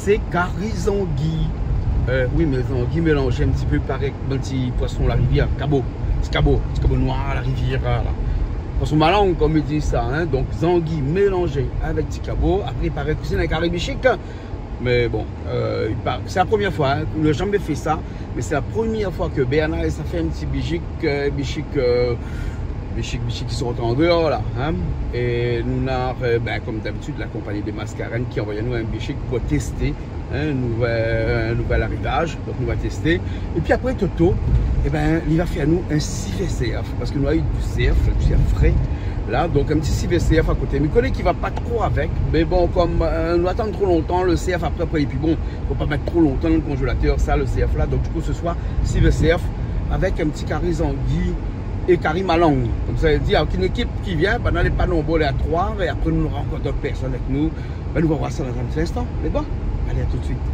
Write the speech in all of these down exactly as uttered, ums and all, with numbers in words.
Sé kari zangi. Euh, oui, mé zangi mélanzé in ti pé parèy, bann ti poison la rivièr, kabo, ti kabo, ti kabo noir la rivièr la. Poison malang, konm i di sa, hein. Donk zangi mélanzé avèk ti kabo. Apré, i paré ke sé in kari bishik. Mé bon, euh, i par-, sé la promièr foi, hein. Nou la zamé fé sa, mé sé la promièr foi ke Bernard i sa fé in ti bishik, euh, bishik, euh, bishik, bishik ki sort an déor la, hein. É nou na, euh, bin, konm dabitid, la konpagni dé Mascarennes ki anvoy anou in bishik pou tésté, hein, nouvèl, nouvèl arivaz, donk nou va tésté. Épi apré, Toto, ébin, li va fé anou in sivé sèrf, parske nou la u di sèrf, di sèrf fré. La, donk in ti sivé sèrf a koté. Mi koné ki va pa tro avèk, mé bon, konm, euh, nou atann tro lontan, le sèrf apré, apré, épi bon, fo pa mèt tro lontan dan le konzélatèr, sa, le sèrf la. Donk, di kou, se soir, sivé sèrf avèk in ti kari zangi é kari malang. Konmsa, i di, avèk in ékip ki vien, bin, nou lé pa nonbré, nou lé a troi, é apré, nou nora ankor dot pèrsone avèk nou. Bin, nou va voir sa dan in ti instan. Mé bon, alé, a tout de suit.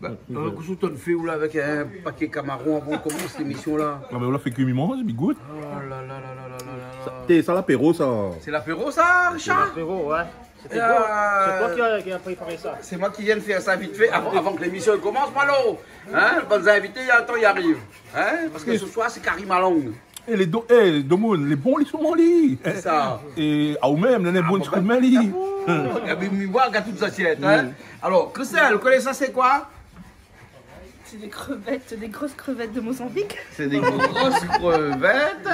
Bin, euh, kosa ou tann fé ou la avèk in paké kamaron avan ou komans lémisyon la ? Non, mé ou la fé kui mi manz, mi gout. Oh la la la la la la la. Sa, té, sa lapéro, sa. Sé lapéro, sa, Richard ? Lapéro, ouais. Sé toi, euh, sé toi ki la, ki la préparé sa. Sé moin ki vien fé sa vit fé avan, avan ke lémisyon i komans, Malo. Hein, bann zinvité, i atann, i ariv. Hein, parske se soir, sé kari malang. É lé do-, é, domoun, lé bon, li, soman, li. Sé sa. É, a ou mèm, lé bon, ti kou d'min, li. Ah bon, bin, ah, mé, mé, mi voi, gard tout zasièt, hein. Oui. Alor, Christelle, ou koné sa, sé koi ? C'est des crevettes, des grosses crevettes de Mozambique. Sé dé gro krevèt.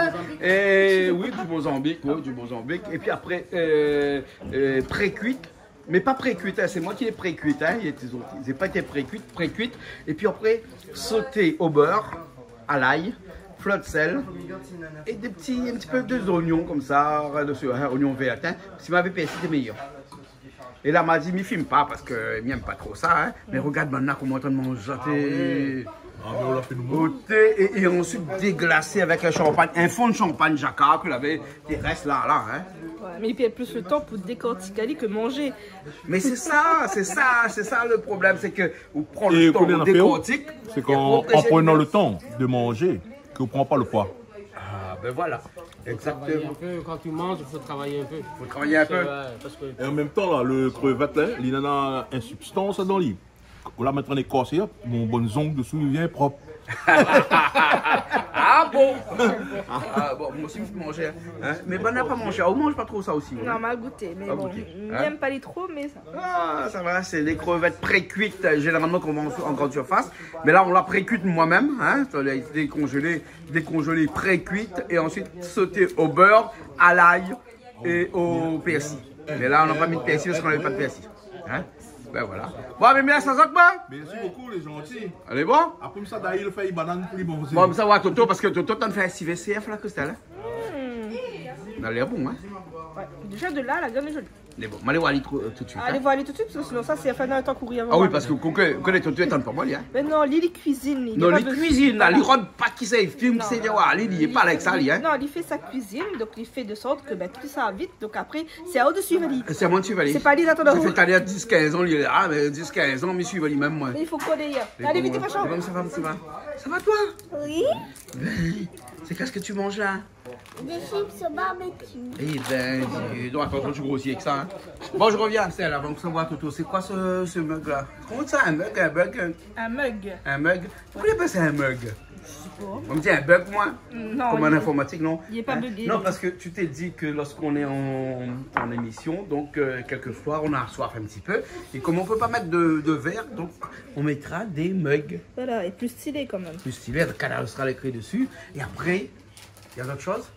É oui, di Mozanbik, oui, di Mozanbik. Épi apré, euh, euh, prékuit. Mé pa prékuit, hein, sé moin ki lé prékuit, hein. Li lété, li lété pa prékuit, prékuit. Épi apré, soté o bèr, a lay, flot sèl, é dé ti, in ti pé dé zoignon konmsa, desi, hein, oignon vèr, hein. Si mi navé pèrsi, té méyèr. É la, ma di, mi film pa, parske mi èm pa tro sa, hein. Mé regard banna koman i antann manzé. Ah oui. Ah, mé ou la fé nou manzé. Oté, é, é ansuit déglasé avèk in shanpagn, in fon de shanpagn Jacquard ke lavé, té rès la, la, hein. Ouais, mé i pèrd plis le tan pou dékortik ali ke manzé. Mé sé sa, sé sa, sé sa le problèm, sé ke ou pran le tan, ou dékortik, é apré ou prézant. É koman i fé, sé kan, an prenan le tan de manzé, ke ou pran pa le poi. Ah, bin voilà, exactement. Faut travailler un peu, quand tu manges, il faut travailler un peu. Faut travailler un peu. C'est, ouais, parce que... É an mèm tan, la, le krevèt, la, li néna in sibstans dan li. Ou la mèt an ékors, hop, mon bann zong desou, li vien prop. Ah bon ? Ah bon, moin osi, mi manz, hein. Mé banna pa manzé. Ou manz pa tro sa osi, ouais. Non, ma gouté, mé bon, mi èm pa li tro, mé sa. Ah, sa va, sé dé krevèt prékuit, euh, zénéralman, k'i vann an grande surface. Mé la, nou la prékuit moin-mèm, hein. Sa la été dékonzélé, dékonzélé, prékuit, é ansuit soté o bèr, a lay é o pèrsi. Mé la, nou la pa mèt pèrsi parske nou navé pa de pèrsi. Hein ? Bin voilà. Bon, mé mèrsi azot, moin. Mèrsi bokou, lé zanti. Alé, bon. Apré sa, dayèr, li fé banane pou li manzé. Bon, sa va, Toto, parske Toto, tann fé in sivé sèrf la, Christelle, hein. Hmm. Sa la lèr bon, hein. Ouais. Déza, de la, la viann lé zoli. Mé bon, ma alé voir ali tout, euh, tout de suit, hein. Alé voir ali tout de suit, parske sinon sa, sé la fin de tan kouri avan. Ah oui, parske, koné, koné Toto, li atann pa moin, li, hein. Mé non, li, li kuizine, li. Non, li kuizine, la, li rod pa ki sa, li film, sé, li, li lé pa la avèk sa, li, hein. Non, li fé sa kuizine, donk li fé de sort ke, bin, tout sa va vit, donk apré, sé a ou de suiv ali. Sé a moin de suiv ali. Sé pa li d'atann. Sa fé talèr dis, kinz an, li lé la, mé dis, kinz an, mi suiv ali mèm, moin. Mé i fo koné, hein. Mé alé, bon, vit, ouais. Machin. Bon, sa va, sa va. Sa va, toi ? Oui. Bin, sé kosa ke ou manz la ? Des chips au barbecue. Eh ben, dis donc, attends, tu grossis avec ça, hein. Bon, je reviens, Estelle, avant que ça voit, Toto. C'est quoi ce, ce mug-là ? Comment ça, un mug, un bug, un... Un mug. Un mug ? Pourquoi il appelle ça un mug ? Je sais pas. On me dit un bug, moi. Non, il est pas buggé, non. Comme en informatique, non ? Hein ? Non, parce que tu t'es dit que lorsqu'on est en, en émission, donc, euh, quelquefois, on a soif un petit peu. Et comme on peut pas mettre de, de verre, donc on mettra des mugs. Voilà, et plus stylé quand même. Plus stylé, avec Kanal Austral écrit dessus. Et après, il y a d'autres choses ?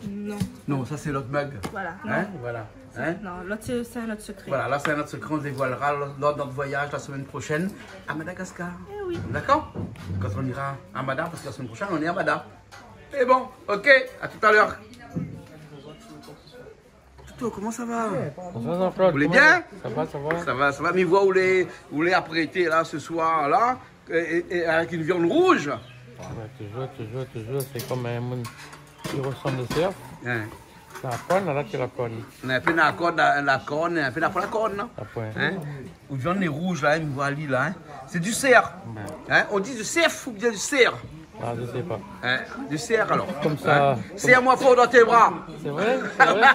Non. Non, ça, c'est l'autre mug. Voilà, hein ? Non. Voilà. Hein ? Non, l'autre, c'est, c'est un autre secret. Voilà, là, c'est un autre secret. On dévoilera lors, lors de notre voyage la semaine prochaine à Madagascar. Eh oui. D'accord ? Quand on ira à Mada, parce que la semaine prochaine, on est à Mada. Et bon, ok, à tout à l'heure. Toto, comment ça va ? Bonjour Jean-Claude. Vous allez bien ? Ça va, ça va. Ça va, ça va. Mi voi ou lé, ou lé aprété la, ce soir-là, et, et, et avec une viande rouge. Ah, ben, toujours, toujours, toujours. C'est comme un moun qui ressemble au cerf. Hein. Na la kòn, la, la, té la kòn. Na in pé na la kòn, la, la kòn, in pé na pa la kòn, non ? La poin. Hein ? Ou viann lé rouz la, hein, ou voi ali la, hein. C'est du cerf. Ouais. Hein ? On dit du cerf ou bien du cerf ? Ah, je sais pas. Hein ? Du cerf, alors. Comme ça. Hein ? Serre-moi fort dans tes bras. C'est vrai, c'est vrai.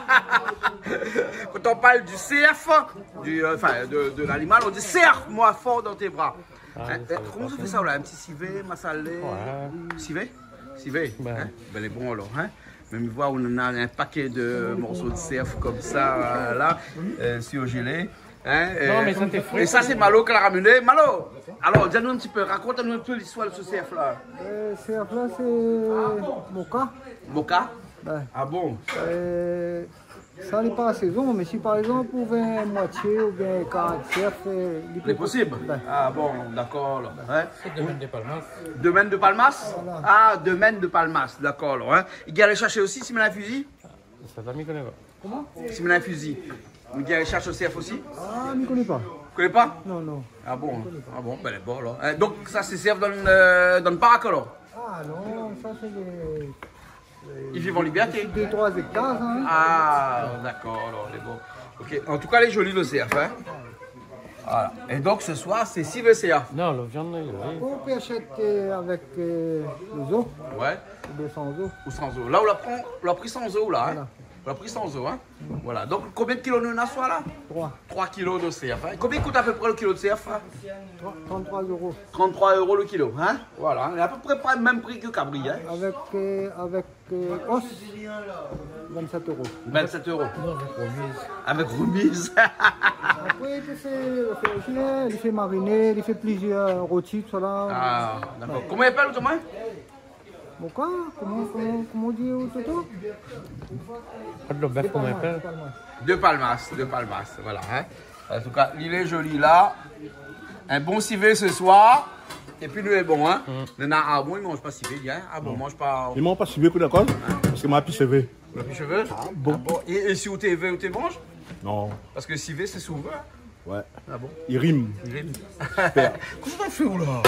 Quand on parle du cerf, du, euh, enfin, de, de l'animal, on dit serre-moi fort dans tes bras. Ah, hein, je savais pas ça. Koman i fé sa, la ? In ti sivé, masalé ? Ouais. Sivé ? Sivé, hein ? Ben, lé bon, alor, hein ? Mé mi voi, ou néna in paké de morso de cerf konmsa, euh, la, euh, surgelé. Hein, non, euh, mé sa, té fré. É sa, sé Malo ki la ramené. Malo, alor, di anou in ti pé, rakont anou in pé listoir de se cerf la. Euh, cerf la, sé Moka. Moka ? Ouais. Ah bon ? Euh, sa, lé pa a sézon, mé si, par égzanp, ou vin moitié oubien kar de cerf, euh, li pé... Lé posib. Ouais. Ah bon, dakor, alor. Hein ? Sé Domaine de Palmas. Domaine de Palmas ? Voilà. Ah, Domaine de Palmas, dakor, alor, hein. I gingn alé shèrshé osi, si mi néna in fizi ? Sa, sa, mi koné pa. Koman ? Si mi néna in fizi, mi gingn alé shèrsh cerf osi ? Ah, mi koné pa. Koné pa ? Non, non. Ah bon ? Mi koné pa. Ah bon, ben, lé bon, alor. Hein, donk, sa, sé cerf dann, euh, dann park, alor ? Ah non, sa, sé dé, euh, i viv an libèrté. Dé, troi éktar, hein. Ah, dakor, alor, lé bon. Ok, an tou ka, lé zoli, le cerf, hein. Voilà. É donk, se soir, sé sivé cerf. Non, le viann, oui. Ou pé ashèt, euh, avèk, euh, lé zo. Ouais. Oubien san zo. Ou san zo. La, ou la pran, ou la pri san zo, la, hein. Voilà. Ou la pri san zo, hein. Voilà. Donk, konbien de kilo nou néna se soir la ? Troi. Troi kilo de cerf, hein. Konbien i kout a pé pré le kilo de cerf, hein ? Troi, trant-troi euro. Trant-troi euro le kilo, hein ? Voilà. Lé a pé pré pa le mèm pri ke kabri, hein. Avèk, euh, avèk, euh, os, vinn-sèt euro. Vinn-sèt euro. Non, avèk remiz. Avèk remiz. Apré, ou fé, ou fé osi, hein, ou fé mariné, ou fé plizièr roti, tousala. Ah, dakor. Koman i apèl, otroman ? Moka, koman, koman, koman ou di, Toto ? Kod lo bèf, koman i apèl ? De Palmas, de Palmas, voilà, hein. An tou ka, li lé zoli la. In bon sivé se soir. Épi nou lé bon, hein. Mm. Néna, ah bon, i manz pa sivé, hein. Ah bon, i manz pa. Non. I manz pa sivé, kou dakor. Hein. Parske ma pi sévé. Ma pi sévé ? Ah bon. Ah bon. É, é si ou té vé, ou té manz ? Non. Parske sivé, sé souvan. Ouais. Ah bon ? I rim. I rim. Super. Kosa ou fé, ou la ?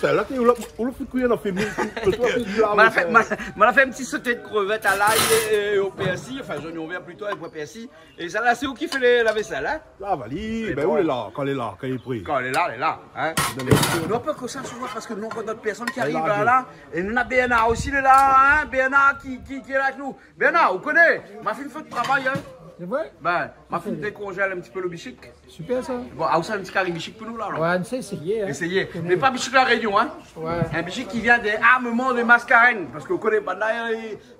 Sa la, té, ou la, ou la fé kui la fé mil, ou la fé kui la, ma la fé, ma, ma la fé in ti soté de krevèt a lay é, é o pèrsi, anfin, zoignon vèr plito, é poi pèrsi. É sa la, sé ou ki fé lé, la vésèl, hein ? La, va li, ben, ou lé la, kan lé la, kan lé pré. Kan lé la, lé la, hein ? Non, mé nou la pa kosa souvan parske nou néna ankor d'ot pèrsone ki ariv la, la. É nou néna Bernard osi, lé la, hein ? Bernard ki, ki, ki lé la avèk nou. Bernard, ou koné, ma fine fé travay, hein ? Sé vré ? Ben, ma fine dékonzèl in ti pé le bishik. Super sa. Bon, ah, ou sa, in ti kari bishik pou nou la, non ? Ouais, nou sa éséyé, hein. Éséyé. Mé pa bishik La Rényon, hein. Ouais. In bishik ki vien dé Armement de Mascarennes. Parske ou koné, banna,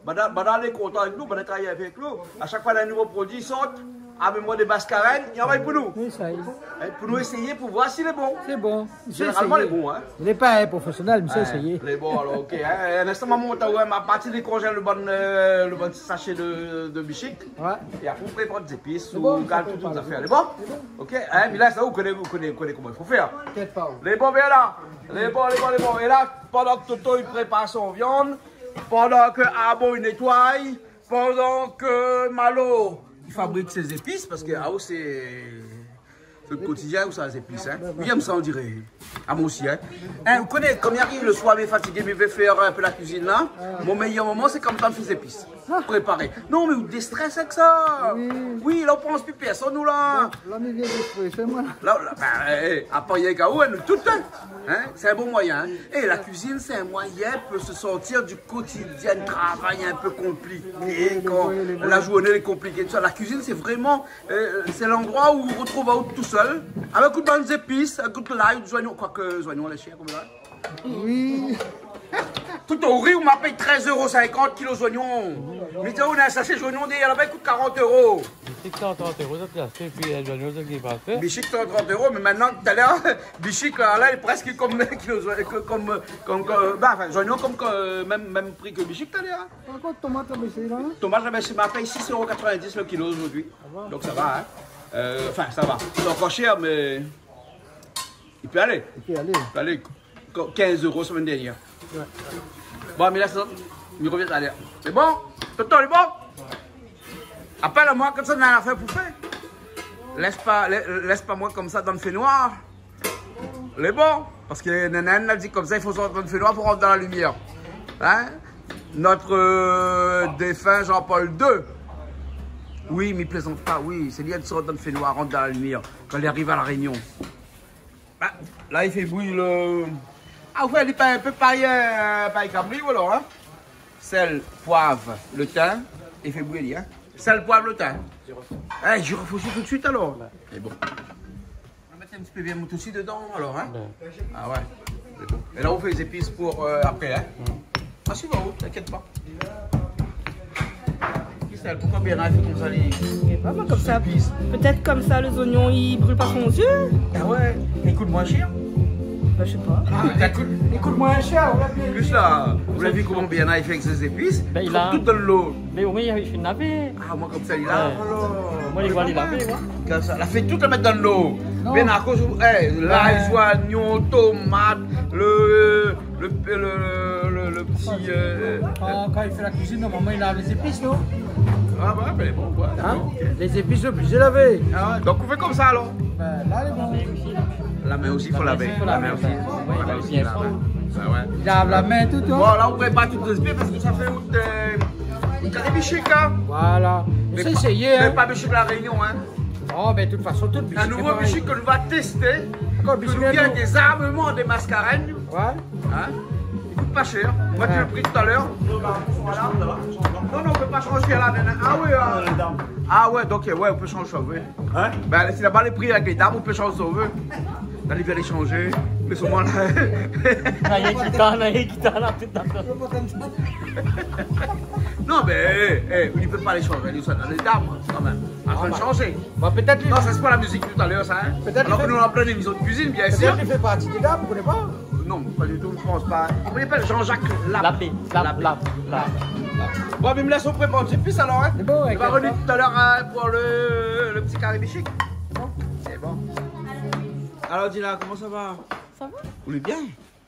banna, banna lé kontan avèk nou, banna travay avèk nou. A shak foi néna in nouvo produi i sort, Armement de Mascarennes, i anvoy pou nou. Oui, sa i... Hein, pou nou éséyé, pou voir si lé bon. Sé bon. Zénéralman, lé bon, hein. Lé pa in profésionèl, mé sa éséyé. Lé bon, alor, ok, hein. In instan, ma mont, ouais, ma parti dékonzèl le bann, euh, le bann sashé de, de bishik. Ouais. É apré, ou prépar dé zépis, ou gal tout, tout zafèr. Lé bon ? Lé bon. Ok, hein, mé la, sa, ou koné, ou koné, ou koné koman i fo fèr. T'inquiète pas. Lé bon, bien la. Lé bon, lé bon, lé bon. É la, pandan ke Toto i prépar son viann, pandan ke Arbo i nétoy, pandan ke Malo i fabrik sé zépis, parske, ah, sé Sé le kotidien, ou sa, zépis, hein. Oui, mi èm sa, on diré. Ah, moin osi, hein. Hein, ou koné, kan mi ariv le soir, mi lé fatigé, mi vé fé in pé la kuizine la, mon méyèr moman, sé kan mi fé zépis. Préparé. Non, mé ou déstrès avèk sa. Oui. Oui, la, ou pans pi pèrsone, ou la. La, mi vien déstrésé, moin. La, la, ben, eh, a pa rienk aou, hein, nou tout, hein. Hein, sé in bon moiyin, hein. É la kuizine, sé in moiyin pou se sortir du kotidien, travay in pé konpliké, kan la zourné lé konpliké, tousa. La kuizine, sé vréman Euh, sé landroi ou ou rotrouv aou tousèl, avèk out bann zépis, avèk out lay, out zoignon, koike zoignon lé shèr konmsa. Oui. Tout o ri, ou ma pèy trèz euro sinkant kilo zoignon. Mi di aou, néna in sashé zoignon dèrièr laba, i kout karant euro. Bishik, san trant euro, sa té ashté, épi, euh, zoignon, sa ki pa ashté. Bishik, san trant euro, mé mintnan, talèr, bishik, la, la, lé prèsk konm kilo zoignon, konm, konm, konm, euh, ben, anfin, zoignon konm, konm, euh, mèm, mèm pri ke bishik, talèr, hein. Par kont, tomat la bésé la, hein ? Tomat la bésé, ma pèy sis euro katrevindis le kilo zordi. Ah bon ? Donk sa va, hein. Euh, anfin, sa va. Lé ankor shèr, mé i pé alé. I pé alé. I pé alé. Ko-, kinz euro semèn dèrnièr. Ouais. Bon, mé la, sa, mi rovien talèr. Lé bon ? Toto, lé bon ? Apèl amoin kan ou néna in nafèr pou fé. Lès pa, lè-, lès pa moin konmsa dan le fénoir. Lé bon, parske néna inn la di konmsa, i fo sort dan le fénoir pou rant dan la limièr. Hein ? Notre, euh, défin Jean-Paul deux, Oui, mi plézant pa, oui. Sé li i sort dann fénoir, rant dann la limièr, kan li ariv La Rényon. Ah, la, i fé bouyi lo... Ah, ou fé, li pé, pé pa, euh, pa kabri, ou alor, hein ? Sèl, poiv, lo tin, i fé bouyi, hein ? Sèl, poiv, lo tin. Eh, jirof osi tout suit, alor. Mé bon. Nou va mèt in ti pé vèrmouth osi dedan, alor, hein ? Bin. Ah ouais. Sé bon. É la, ou fé lé zépis pou, euh, apré, hein ? Mm. Ah, si, bon, t'inquiète pas. Christelle, poukoi Bernard i fé konmsa, li... Mi koné pa, moin, konmsa. Zépis. Pétèt konmsa, lé zoignon, i bril pa son zié. Ah ouais, i kout moin shèr. Bin, mi koné pa. Ah, i kout, i kout moin shèr, ou la bien di. Plis la, ou la vi koman Bernard i fé avèk sé zépis ? Bin, i fo tout dann lo. Mé omoin, i fé lavé. Ah, moin konmsa, li la... Ouais. Moin, li voi, li la fé, moin. Konmsa, la fé tout, la mèt dann lo. Non. Bin, akoz, eh, lay, zoignon, tomat, lo, lo, lo, lo ti, euh... Kan, kan i fé la kuizine, normalman, i lav lé zépis, non ? Ah, ouais, mé bon, ouais, hein ? D'accord, ok. Lé zépis, oblizé lavé. Ah ouais, donk, ou fé konmsa, alor ? Bin, la, lé bon. La min osi, fo lavé. La min osi. La min osi, la min. Bin ouais. I lav la min, tout, hein. Bon, la, ou prépar tout lé zépis parske sa fé out, euh, out kari bishik, hein. Voilà. Mé pa, mé pa bishik La Rényon, hein. Non, mé de tout fason, tout bishik lé parèy. In nouvo bishik ke nou va tèsté. Dakor, bishik nou vien dé zarmman, dé maskarèn. Ouais. Hein ? I kout pa shèr. Moin, mi di lo pri talèr. Voilà. Non, non, ou pé pa shanj la, nana. Ah oui, euh, ah ouais, donk, ouais, ou pé shanj sa, oui. Hein ? Bin, si laba lé pri avèk lé dam, ou pé shanj sa, oui. La, li vien shanjé. Mé solman la. Na rienk ki tann, na rienk ki tann, la, tout dan... Non, mé, eh, eh, li pé pa shanjé, li sa dan lé dam, kan mèm. An trin shanjé. Bon, pétèt li... Non, sa sé pou la mizik talèr, sa, hein. Pétèt... Alor ke nou, nou lé an plin émision de kuizine, bien sir. Pétèt li fé parti dé dam, ou koné pa. Non, pa ditou, mi pans pa. Koman i apèl ? Jean-Jacques Lap. Lapé, Lap, Lapé. Lap, Lap. Bon, mé mi lès aou prépar out zépis alor, hein. Sé bon, ouais. Nou va revnir talèr, hein, pou lo, lo ti kari bishik. Sé bon ? Sé bon. Alor, Dina, koman sa va ? Sa va ? Ou lé bien ?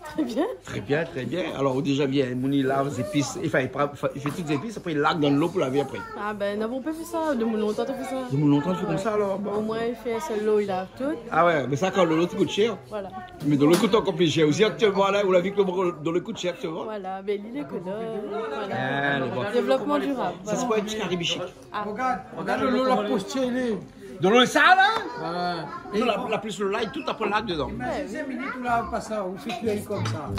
Très bien. Très bien, très bien. Alor, ou déza bien, moun i lav zépis, i fé, i fé tout zépis, apré i larg dann lo pou lavé apré. Ah bin, nou lavé pa fé sa, demoun lontan té i fé sa. Demoun lontan té i fé konmsa, alor, bon. Omoin, i fé in sèl lo, i lav tout. Ah ouais, mé sa, kan lo, lo i kout shèr. Voilà. Mé dann lo i kout ankor pli shèr osi aktièlman, la, ou la vi ke lo, lo i kout shèr aktièlman. Voilà, bin, li lé ékolo, voilà. Ah, lé bon. Développement durable, voilà. Sa sé pou in ti kari bishik. Ah. Regard, regard lo, lo, la postir, li lé... Dann lo sa, la ? Ouais. Non, la, la plis lo lay, tout apré la dedan. Imazine, ouais, oui. Sink minit, ou la pas sa, ou fé kui konmsa.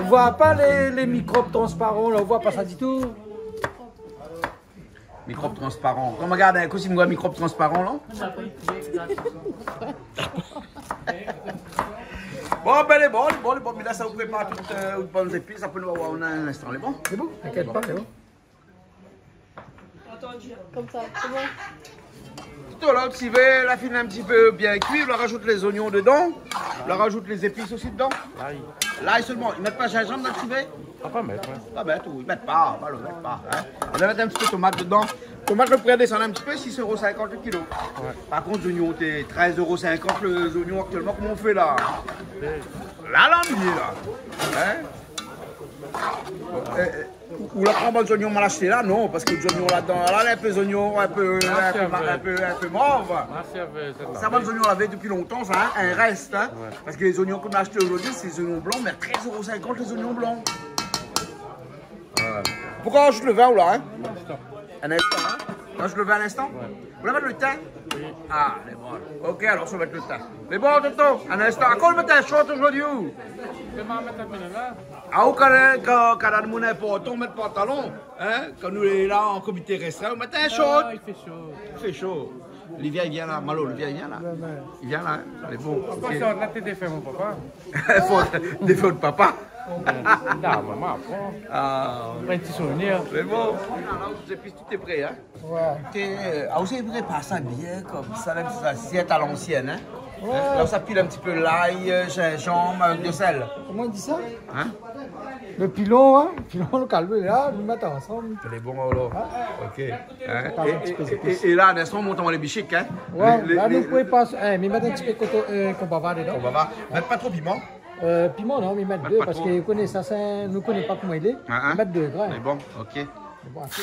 Ou voi pa lé, lé mikrob transparan, la, ou voi pa sa ditou. Mikrob transparan. Kan ou gard in kou, si ou voi mikrob transparan, la. Bon, bin, lé bon, lé bon, lé bon. Mé la, sa ou prépar tout, euh, out bann zépis, apré nou va oir in instan, lé bon ? Lé bon, t'inquiète pas, lé bon. Konmsa, sé bon. Tout a lèr, sivé la fine in ti pé bien kui, ou la rajout lé zoignon dedan, ou la rajout lé zépis osi dedan. Lay. Lay solman, i mèt pa jinjanm dann sivé ? Ah, pa mèt, ouais. Pa mèt, ou i mèt pa, pa lo mèt pa, hein. Nou va mèt in ti pé tomat dedan. Tomat, lo pri la désann in ti pé, sis éro sinkant lo kilo. Ouais. Par kont, zoignon, té trèz éro sinkant lé zoignon aktièlman, koman ou fé la ? Ouais. La, la, nou lé la. Hein ? Bon, eh, eh. Ou la pran bann zoignon mal ashté la, non, parske zoignon ladan, la, la, in pé zoignon, in pé, in pé ma-, in pé, in pé mov. Sa, bann zoignon lavé dopi lontan, sa, hein, in rès, hein. Ouais. Parske lé zoignon ke nou ashté zordi, sé zoignon blan, mé trèz éro sinkant lé zoignon blan. Voilà. Poukoi ou ajout lo vin, ou la, hein ? In instan, hein ? Ou ajout lo vin in instan ? Ouais. Ou la mèt lo tin ? Oui. Ah, lé bon. Ok, alor, sa va èt lo tin. Mé bon, Toto, in instan. Akoz ou mèt in short zordi, ou ? Sé ma mèt in pé la. Ah, ou, kan, kan, kan demoun inportan, ou mèt pantalon, hein ? Kan nou lé la an komité restrin, ou mèt in short. Ah, i fé sho. I fé sho. Li vien, li vien la. Malo, li vien, li vien la. Ouais, ouais. Li vien la, hein ? Lé bon. Ok. Poukoi sa, ou la défé mon papa ? Fo défé out papa. Non, momon, apré. Ah. Apré, in ti souvenir. Lé bon. Lé bon. Tout lé pré, hein ? Ouais. Té, euh, ah, ou sa prépar sa bien konmsa, la, sa, sé a lansièn, hein ? Ouais. Hein ? La, ou sa pil in ti pé lay, euh, jinjanm, avèk de sèl. Koman i di sa ? Hein ? Lo pilon, hein ? Pilon, lo kalou la, nou mèt ansanm. Lé bon, alor. Hein ? Ok. Hein ? Pas in ti pé zépis. É, é, é la, an instan, ou mont amoin lé bishik, hein ? Ouais, lé, lé, la, nou prépar, hein, mi mèt in ti pé koto, euh, konbava dedan. Konbava. Mèt pa tro piman. Euh, piman, non, mi mèt dé, parske ou koné sa, sé, nou koné pa koman i lé. Hein, hein. Mi mèt dé grin. Mé bon, ok. Bon, asé.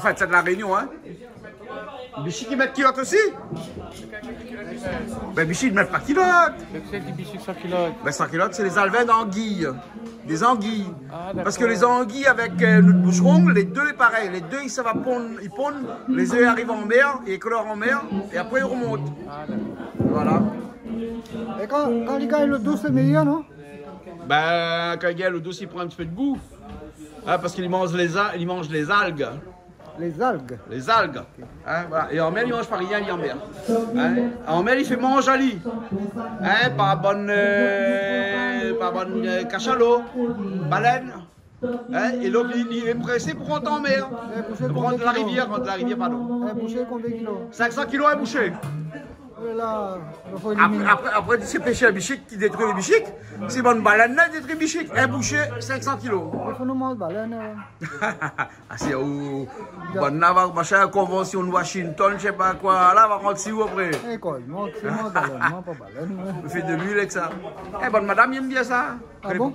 Anfin, sé de La Rényon, in. Bichik i mèt kilot osi ? Bin, bichik i mèt pa kilot. Mé kosa i di bichik san kilot ? Bin, san kilot, sé lé zalvin d'angiy. Dé zangiy. Ah, dakor. Parske lé zangiy avèk, euh, nout boushron, lé dé lé parèy. Lé dé, i sava ponn, i ponn, lé zèf i ariv an mèr, i éklor an mèr, é apré i romont. Ah, dakor. Voilà. É kan, kan li gingn lo dous, lé méyèr, non ? Bin, kan li gingn lo dous, i pran in ti pé d'gou. Ah, parske li manz lé za-, li manz lé zalg. Lé zalg. Lé zalg. In, voilà. É an mèr, li manz pa rien, li, an mèr. In ? An mèr, li fé manz ali. In, pa bann, euh, pa bann, euh, kashalo, balèn. In ? É donk, li, li lé présé pou rant an mèr. Pou rant la rivièr, rant la rivièr, pardon. In boushé, konbien kilo ? Sink san kilo in boushé. Apré, apré, apré, sé péshèr bichik ki détrui lé bichik. Sé bann balèn la i détrui bichik. In boushé, sink san kilo. I fo nou manz balèn, euh. Ah, sé ou, bann la va, machin, konvansion de Washington, mi sé pa koi, la va rant si ou apré. É koi, moin, sé moin, balèn, moin, pa balèn, moin. I fé de luil avèk sa. É, bann madam i èm bien sa. Ah bon ?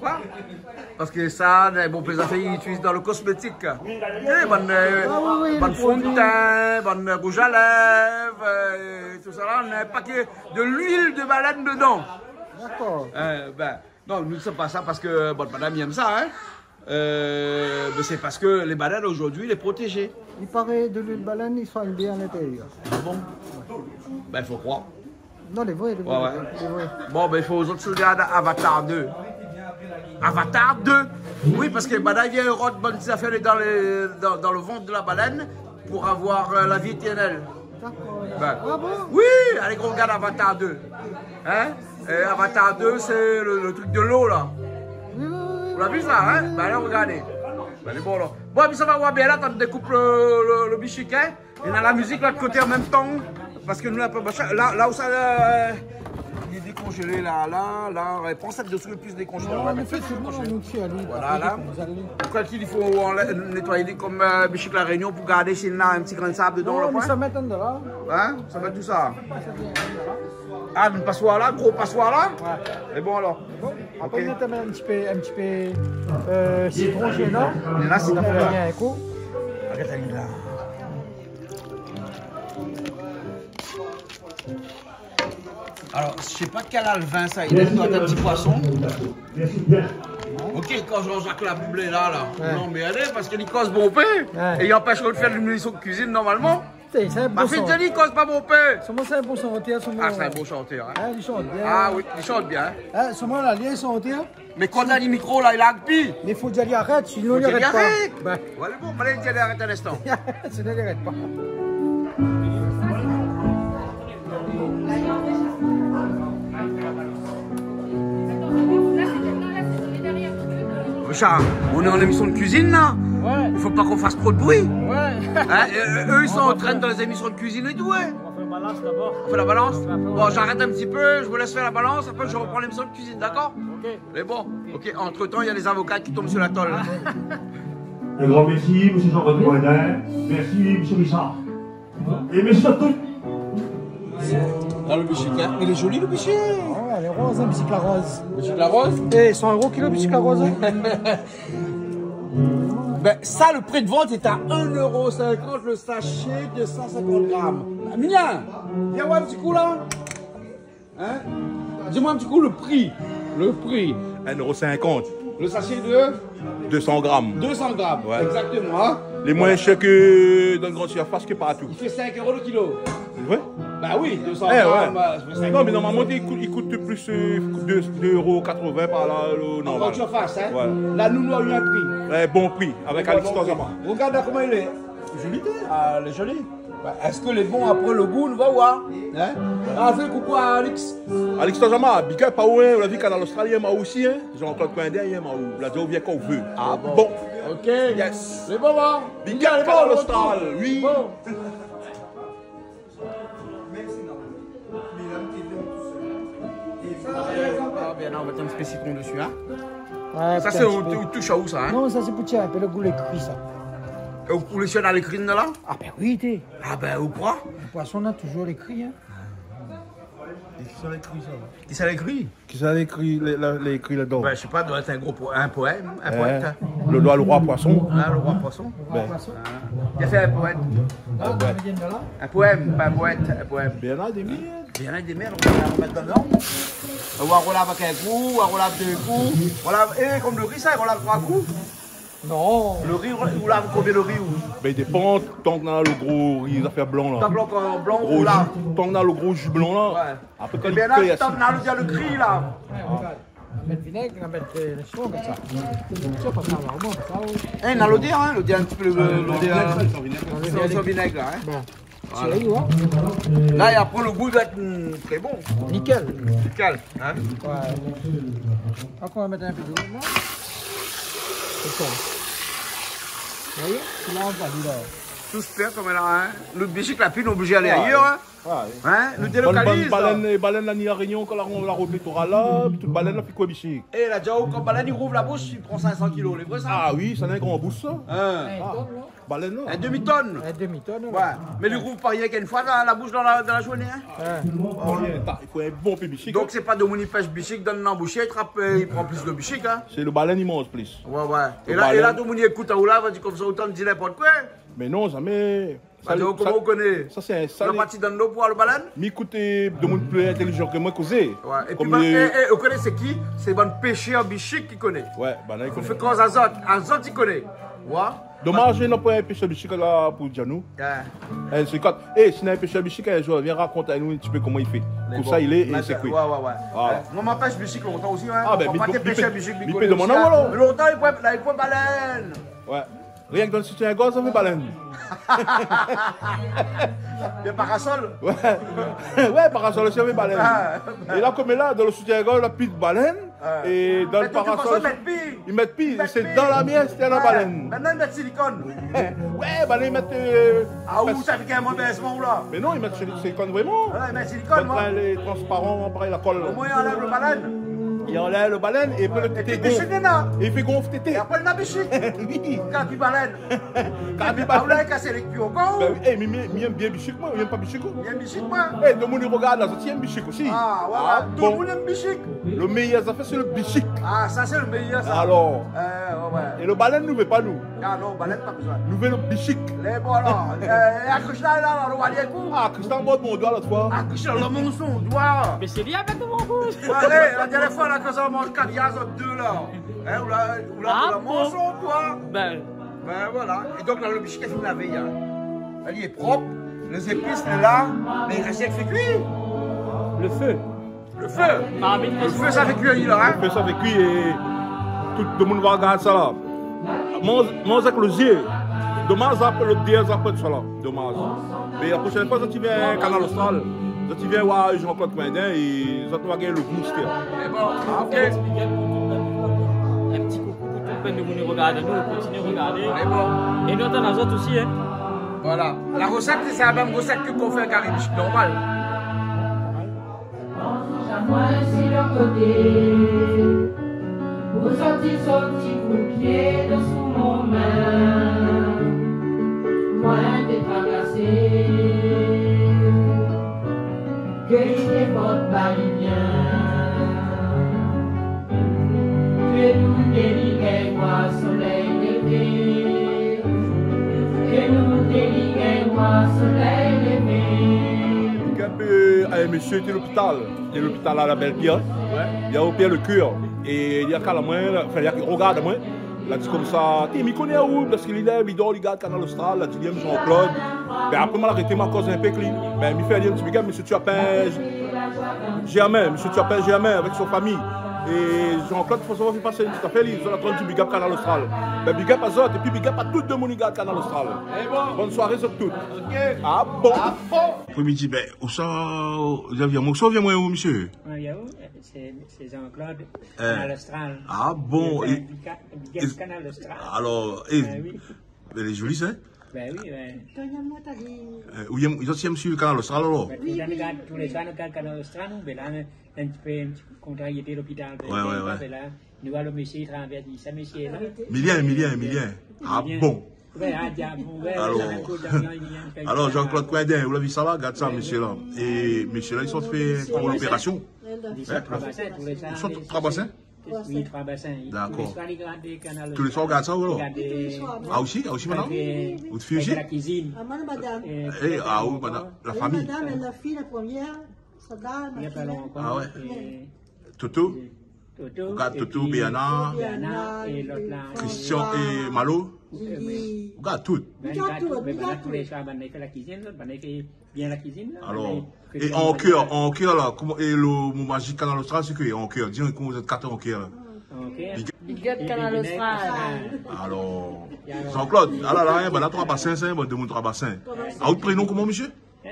Parske sa, lé bon, pé zafèr, i itiliz dan lo kosmétik. É, bann, euh, bann fon de tin, bann rouj a lèv, euh, tout sa la, na pa ke de luil de balèn dedan. Dakor. Euh, bin, Non, nou sé pa sa parske, bon, madam i èm sa, in. Euh, mé sé parske lé balèn zordi lé protézé. I paré de luil balèn i soign bien lintérièr. Ah bon ? Bin, fo kroir. Non, lé vré, lé vré, lé vré. Bon, bin, i fo zot i rogard Avatar deux. Avatar deux. Oui, parske bann la i vien rod bann ti zafèr dan lé, dan, dan lo vant de la balèn pou avoir, euh, la vi étèrnèl. Dakor. Bin. Ah bon ? Oui, alé rogard Avatar deux. In ? É Avatar deux, sé lo, lo truk de lo la. Oui, oui, oui, oui. Ou la vi sa, in ? Bin, alé rogardé. Bin, lé bon la. Bon, épi sa va, ou va bien la, tann dékoup lo, lo, lo bichik, in ? Néna la mizik lot koté an mèm tan. Parske nou la pa machin. La, la ousa, euh, lé dékonzélé la, la, la, ouais, pran sèt dosou, plis dékonzélé. Non, ouais, mé fé toultan, nou, si, alé, voilà, la. Kan i fo anlèv, nétoy ali konm, euh, bichik La Rényon pou gard si néna in ti grin sab dedan, non, la, mé sa mèt andan la. In ? Sa va tout sa. Ah, in pasoir la, gro pasoir la. Ouais. É bon, alor. Bon, apré, OK. Nou mèt in ti pé, in ti pé, euh, sitron, non ? Mé la, sé sa fé rien in kou. Arèt, alé la. Alor, mi sé pa kèl alvin sa, i doi èt in ti poison. OK, kan Jean-Jacques Lablé la, la, ouais, non, mé alé, parske li koz bonpé, ouais, é i anpèsh aou de fé in émision de kuizine normalman. Sé in bon shantèr. Ma fé di ali, koz pa bonpé. Solman sé in bon shantèr, solman. Ah, sé in bon shantèr, hein. Hein, li shant bien. Ah oui, li shant bien, hein. Hein, solman la, li shant, hein. Mé kan li la mikro la, li la pi. Mé fo di ali arèt, sinon li arèt pa. Fo di ali arèt. Bin. Ouais, mé bon, alé, di ali arèt in instan. Sinon li arèt pa. Richard, on est en émission de cuisine, là. Ouais. Il faut pas qu'on fasse trop de bruit. Ouais. Hein, euh, eux, ils sont en train de, dans les émissions de cuisine et tout, hein. On va faire balance d'abord. On fait la balance ? On fait un peu, ouais. Bon, j'arrête un petit peu, je vous laisse faire la balance, après je reprends l'émission de cuisine, d'accord ? Ok. Mais bon, ok, entre-temps, il y a les avocats qui tombent sur la tôle. Un grand merci, monsieur Jean-Claude Coindin. Merci, monsieur Richard. Et monsieur tout. Ah, le bichique, hein. Il est joli, le bichique. Oh, lé roz, hein, bichique la roz. Bichique la roz ? Eh, san éro kilo, bichique la roz, hein. Ben, ça, le prix de vente est à un euro cinquante, le sachet de cent cinquante grammes. Mignon, viens voir un petit coup, là. Hein ? Dis-moi un petit coup le prix. Le prix. Un euro cinquante. Le sachet de ? Deux cents grammes. Deux cents grammes, ouais. Exactement, hein. Lé moin shèr ke dan gran sirfas ke partou. Il fait cinq euros le kilo. Sé vré ? Bah oui, deux cents grammes, euh, ça fait cinq euros le kilo. Eh ouais. Non, mé normalman, li kout, li kout plis, euh, deux, deux euros quatre-vingts par la, le normal. En grande surface, hein. Ouais. La, nou, nou la u in pri. Ouais, bon pri, avèk Alix Tanzama. Regarde là comment il est. Joli, hein ? Ah, lé joli. Bah, èske lé bon, apré le gou, nou va voir. Hein ? Ah, fé koukou à Alix. Alix Tanzama, big up pa ou, hein. Ou la vi Kanal Austral, li yèm aou osi, hein. Jean-Claude Coindin, li yèm aou. La di aou vien kan ou vé. Ah bon ? Ok. Yes. Lé bon, hein ? Big up Kanal Austral, oui. Bon. Ah, bien, là, on va mettre un petit peu de citron dessus, hein. Ouais, ça, c'est au, au touche à où, ça, hein ? Non, sa sé pou tir in pé le gou lé kri, sa. É ou, ou lé sir na lé kri la ? Ah ben oui, té. Ah ben, ou kroi ? Le poisson, na toujours lé kri, hein. É kisa la ékri sa ? Kisa la ékri ? Kisa la ékri, lé, la, la ékri ladan ? Ben, je sais pas, doit être un gros po-, un poème, un poète, hein. Le, le roi poisson. Ah, le roi poisson. Ben. Ah. Il a fait un poète. Un poème, pas un poète, un poème. Bernard Demiette. Bernard Demiette, on va mettre dedans. On va rouler avec un coup, on va rouler avec deux coups. Voilà, et comme le riz, ça, on roule trois coups. Non. Le ri, ou lav konbien le ri, ou ? Ben, i dépan, tank na le gro ri, zafèr blan la. Tank na le gro blan, ou lav. Gro ji, tank na le gro ji blan la. Ouais. Apré, kan li fé, tank na le, le kri la. Ouais, regarde. On va mettre vinaigre, on va mettre, euh, le citron comme ça. Ça, pas ça, au moins, pas ça, oh. Eh, na l'odèr, hein, l'odèr un petit peu, le, l'odèr, euh, sans vinaigre, là, hein. Bon. Voilà. Sérieux, hein ? Là, et après, le goût doit être, hum, très bon. Nickel. Nickel, hein ? Ouais. Après, on va mettre un peu d'eau, là. C'est ça. Vous voyez ? Là, on va, là. Tout se perd comme là, hein ? Le bichique, la pile, on est obligé d'aller ailleurs, hein ? Ah, oui. Hein ? Nou délokaliz, bann, bann balèn, bann balèn la ni La Rényon, kan la, la rout litoral la, tout balèn la fé koué bichique. Eh, la di aou, kan balèn i rouv la boush, i pran cinq cents kilos, lé vré sa ? Ah oui, sa na in gran boush sa. Hein. Ah. Balèn la. In demi-tonn. In demi-tonn, ouais. Ouais. Mé li rouv pa rienk in foi la, la boush dan la, dan la zourné, hein. Ouais. Oh, bien, ta, i fo in bon pé bichique, hein. Donk sé pa domoun i pèsh bichique, donn nan boush, i trap, euh, i pran plis de bichique, hein. Sé le balèn i manz plis. Ouais, ouais. É la, é la, domoun i ékout aou la, va di konmsa, ou tann di ninport koué. Mé non, zamé. Sa, sa, koman ou koné ? Sa sé in, sa, la parti dan lo boi, le balèn ? Mi ékout domoun pli intélizan ke moin kozé. Ouais, épi, konm ben, le, eh, eh, ou koné sé ki ? Sé bann pèshèr bichique ki koné. Ouais, banna i koné. Fo fé koz azot, azot i koné. Ouais. Domaz, na pa in pèshèr bichique la pou di anou. Ouais. Eh, sé kat. Eh, si na in pèshèr bichique, in zour, vien rakont anou in ti pé koman i fé. Mé pou bon, sa, i lé, é sé koué. Ouais, ouais, ouais. Voilà. Eh, moin, ma pèsh bichique lontan osi, hein. Ah, ben, mi pé, mi pé, mi pé domann aou, alor. Mé lontan, i pran, la, i pran balèn. Ouais. Rienk dan le soutien-gorge, sa fé balèn. Le parasol. Ouais. Ouais, parasol osi, sa fé balèn. Ah. É la, konm la, dan le soutien-gorge, la pi de balèn. Ah. É dan le parasol, mé de tout fason, i mèt pi. I mèt pi. I mèt pi. Sé dan la mièr, sé la balèn. Ouais. Mintnan, i mèt silikone. Ouais, ben, i mèt, euh, ah, ou sa fé in mové èsman, ou la. Mé non, i mèt sili-, silikone vréman. Ouais, i mèt silikone, moin. Lé transparan, parèy la kol. Omoin, i anlèv le balèn. I anlèv le balèn é apré le tété i gonf. É pi bichique néna. É i fé gonf tété. É apré, na bichique. Oui. Kapi balèn. Kapi balèn. Ah, ou la kasé lé kui ankor, ou ? Ben oui, eh, mi, mi, mi yèm bien bichique, moin, mi yèm pa bichique, ou ? Mi yèm bichique, moin. Eh, domoun i rogard la, zot i yèm bichique osi. Ah, ouais, ouais. Ah, bon. Domoun i yèm bichique. Le méyèr zafèr, sé le bichique. Ah, sa, sé le méyèr, sa. Alor. Eh, ouais, ouais. É le balèn, nou vé pa, nou. Ah non, balèn, pa bezoin. Nou vé le bichique. Lé bon, alor. Eh, eh, Krishna, la, la, nou va alé, ékout. Ah, Krishna la mord mon doi lot foi. Ah, Krishna la mord son doi. Mé sé li avèk mon boush. Ouais, eh, la dernièr foi, la, kan sa manz kaviar, zot dé la. Hein, ou la, ou la, ou la mord son doi. Ah bon ? Ben. Ben voilà. É donk la, le bichique la fine lavé, hein. Li lé prop, lé zépis lé la, mé i rès rienk fé kui. Lo fé. Lo fé. Marmit. Lo fé, sa fé kui, la, in. Lo fé, sa fé kui é tout domoun va rogard sa la. Manz, manz avèk lo zié. Domaz, apré lo dièz, apré tousa la. Domaz. Mé la proshèn foi, zot i vien Kanal Austral, zot i vien oir Jean-Claude Coindin é zot va gingn lo gou, sé. Mé bon, OK. In ti koukou pou tout bann moun i rogard anou, kontinié rogardé. Mé bon. É nou atann azot osi, in. Voilà. La rosèt, sé la mèm rosèt ke kan ou fé kari, sé normal. Manz amoin si lo koté, pou sorti son ti kou d'pié dosou mon min. Moin té tragasé, ke li té port pa li bien. Ke nou té li gingn oir solèy lévé. Ke nou té li gingn oir solèy lévé. Big up, euh, a in mésyé té lopital. Té lopital a la Bèl Pièr. Ouais. Li la opèr lo kèr. É li la kal amoin, anfin, li la rogard amoin. La di konmsa, té, mi koné aou, parske li lèv, li dor, li gard Kanal Austral, la di li èm Jean-Claude. Bin, apré, ma la arété, ma koz in pé èk li. Bin, mi fé ali in ti big up, mésyé Turpin, Germain, mésyé Turpin Germain avèk son fami. É Jean-Claude François va fé pasé in ti afèr, li, zot la antann di big up Kanal Austral. Bin, big up azot, épi big up a tout domoun i gard Kanal Austral. Bone soiré zot tout. OK. Ah bon. Ah bon. Apré mi di, bin, ousa, zot i vien, ousa i vien, moin, mésyé ? Ah, ya, oui, sé, sé Jean-Claude, euh, Kanal Austral. Ah bon, é, big up, big up é, Kanal Austral. Alor, é, ah oui. Bin, lé zoli, sa, in ? Bin oui, ouais. Euh, ou yèm, zot i yèm suiv Kanal Austral, alor ? Bin, tout lé soir, nou gard Kanal Austral, nou, bin la, in ti pé, in ti kontrariété lopital. Ouais, ouais, ouais. Bin la, nou, alor, mésyé i travèrs, i di sa, mésyé la. Milien, Milien, Milien. Ah bon. Ouais, ah, diab, ouais, alor, sa, in kou d'arjan, Milien, alor, Jean-Claude Coindin, ou la vi sa la, gard sa, mésyé la. É mésyé la, li sort fé in gro opérasion. Li sort Trois-Bassins, tout lé soir. Li sort Trois-Bassins ? Oui, Trois-Bassins. D'accord. Tout lé soir, li gard Kanal Austral. Tout lé soir, ou gard sa, ou alor ? Li gard, euh, ah, osi, ah, osi, madam ? Ou fé osi ? Avèk la kuizine. Ah, madam. Euh, é, ah, oui, madam, la fami. Madam, èl la fé la promièr, sa done, la fé la. Ah ouais. Toto ? Toto, ou gard Toto, épi Béana, Béana, é lot la, Christian é Malo. Oui. Ou gard tout. Bin, li gard tout, li gard tout. Bin, tout lé soir, banna i fé la kuizine, lot, banna i fé bien la kuizine la. Alor, é an kèr, an kèr la, koman, é lo mo mazik Kanal Austral, sé ke an kèr, di amoin koman zot i kat an kèr la. An kèr. Big up Kanal Austral. Alor, Jean-Claude, ah la la, in, banna Trois-Bassins, sa, in, bann domoun Trois-Bassins. Ah, out prénon koman, mésyé ?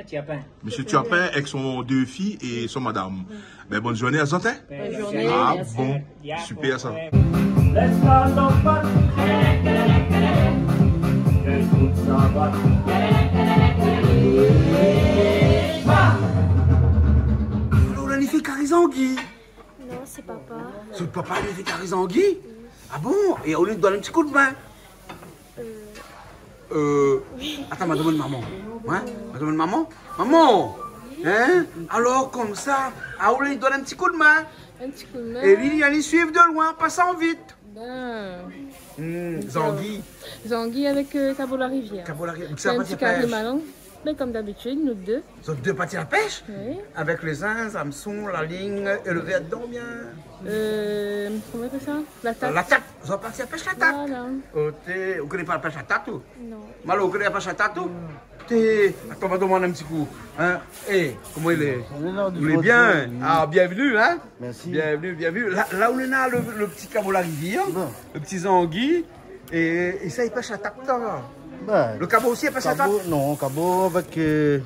Turpin. Mésyé Turpin avèk son dé fi é son madam. Bin, bone zourné azot, in. Bone zourné. Ah bon, super sa. Lès pa tann pa. Lès tout sa va. Alor, la ni fé kari zangi. Non, sé papa. Sé papa la ni fé kari zangi ? Ah bon ? É ou la done in ti kou d'min ? Euh, atann, ma domann momon. In ? Ma domann momon. Momon ! In ? Alor, konmsa, ah, ou la done in ti kou d'min. In ti kou d'min. É li, li suiv de loin, an pasan vit. Bin. Hmm, zangi. Zangi avèk, euh, kabo la rivièr. Kabo la rivièr. Sé in ti kari malang. Mé kom dabitid, nou dé. Zot dé parti la pèsh ? Oui. Avèk lé zinz, zamson, la lign é lo vèr dedan, bien ? Euh, koman i apèl sa ? La tat. La tat. Zot la parti la pèsh la tat. Voilà. Oté, ou koné pa la pèsh la tat, ou ? Non. Malo, ou koné la pèsh la tat, ou ? Té, atann, ma domann in ti kou. In ? É, koman i lé ? Ou lé bien ? Ah, bienvenu, in ? Mèrsi. Bienvenu, bienvenu. La, la ou néna lo, lo ti kabo la rivièr, lo ti zangi, é, é sa i pèsh la tat, sa. Bin, lo kabo osi i pèsh la tat ? Non, kabo avèk, euh,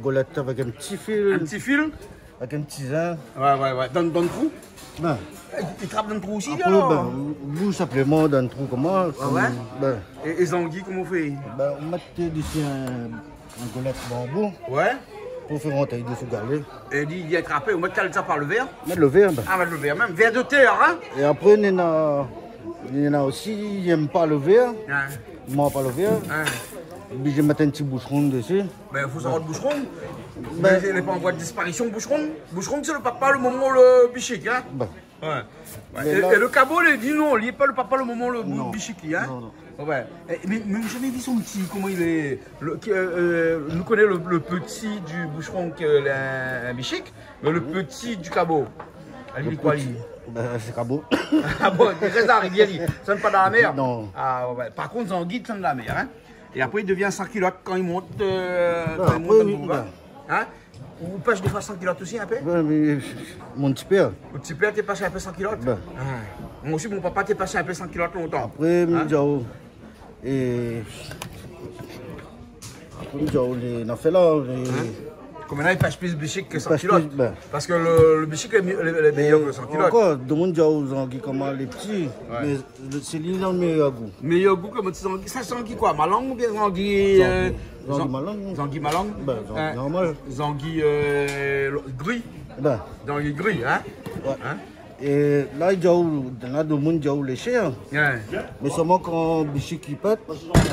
golèt avèk in ti fil. In ti fil ? Avèk in ti zin. Ouais, ouais, ouais. Dan, dan trou ? Bin. I, i trap dan trou osi, apré, alor ? Bin, ou, ou sinploman dan trou, koman, bin. É, é zangi, koman ou fé ? Bin, ou mèt dési in, in golèt banbou. Ouais. Pou fé rant ali dési galé. É li, li vien trapé, ou mèt kèl sa par lo vèr ? Mèt lo vèr, bin. Ah, mèt lo vèr mèm, vèr de tèr, in ? É apré, néna, néna osi, i èm pa lo vèr. Ouais. I manz pa lo vèr. Ouais. Oblizé mèt in ti boushron dési. Bin, fo sa rod boushron. Bin. Mé lé pa an voi de disparision, boushron. Boushron, sé lo papa, lo momon, lo bishik, in ? Bin. Ouais. Ouais. É, é lo kabo, li di non, li lé pa lo papa, lo momon, lo bou-, bishik, in ? Non, non. Ouais. É, mé, mé mi la zamé vi son ti, koman i lé, lo, ki, euh, euh, nou koné lo, lo pti di boushron ke lé in bishik, mé lo pti di kabo. Li lé koi, li ? Bin, sé kabo. Ah bon, li rès dan la rivièr, li. Sa lé pa dan la mèr ? Non. Ah ouais. Par kont, zangi, sa lé dan la mèr, in ? É apré, li devien san kilot kan li mont, euh, kan li mont dan le boug, hein. Ou pèsh défoi san kilot osi, in pé ? Ouais, mé mon ti pèr. Out ti pèr té pèsh in pé san kilot ? Ben. Ah. Moin osi, mon papa té pèsh in pé san kilot lontan. Apré, mi di aou, é, apré, mi di aou, lé, na fé la, lé... Hein ? Koméla, li pèsh plis bishik ke san kilot. Li pèsh plis, ben. Parske le, le bishik lé mi-, lé, lé méyèr ke san kilot. Ankor, domoun i di aou zangi koman lé pti, mé le, sé li la le méyèr gou. Méyèr gou koman ti zangi. Sa, zangi koi ? Malang oubien zangi, euh, zangi malang. Zangi malang ? Ben, zangi normal. Zangi, euh, gri. Ben. Zangi gri, hein ? Ouais. Hein ? É la, i di aou, na domoun i di aou lé shèr. Ouais. Mé solman kan bishik i pèt,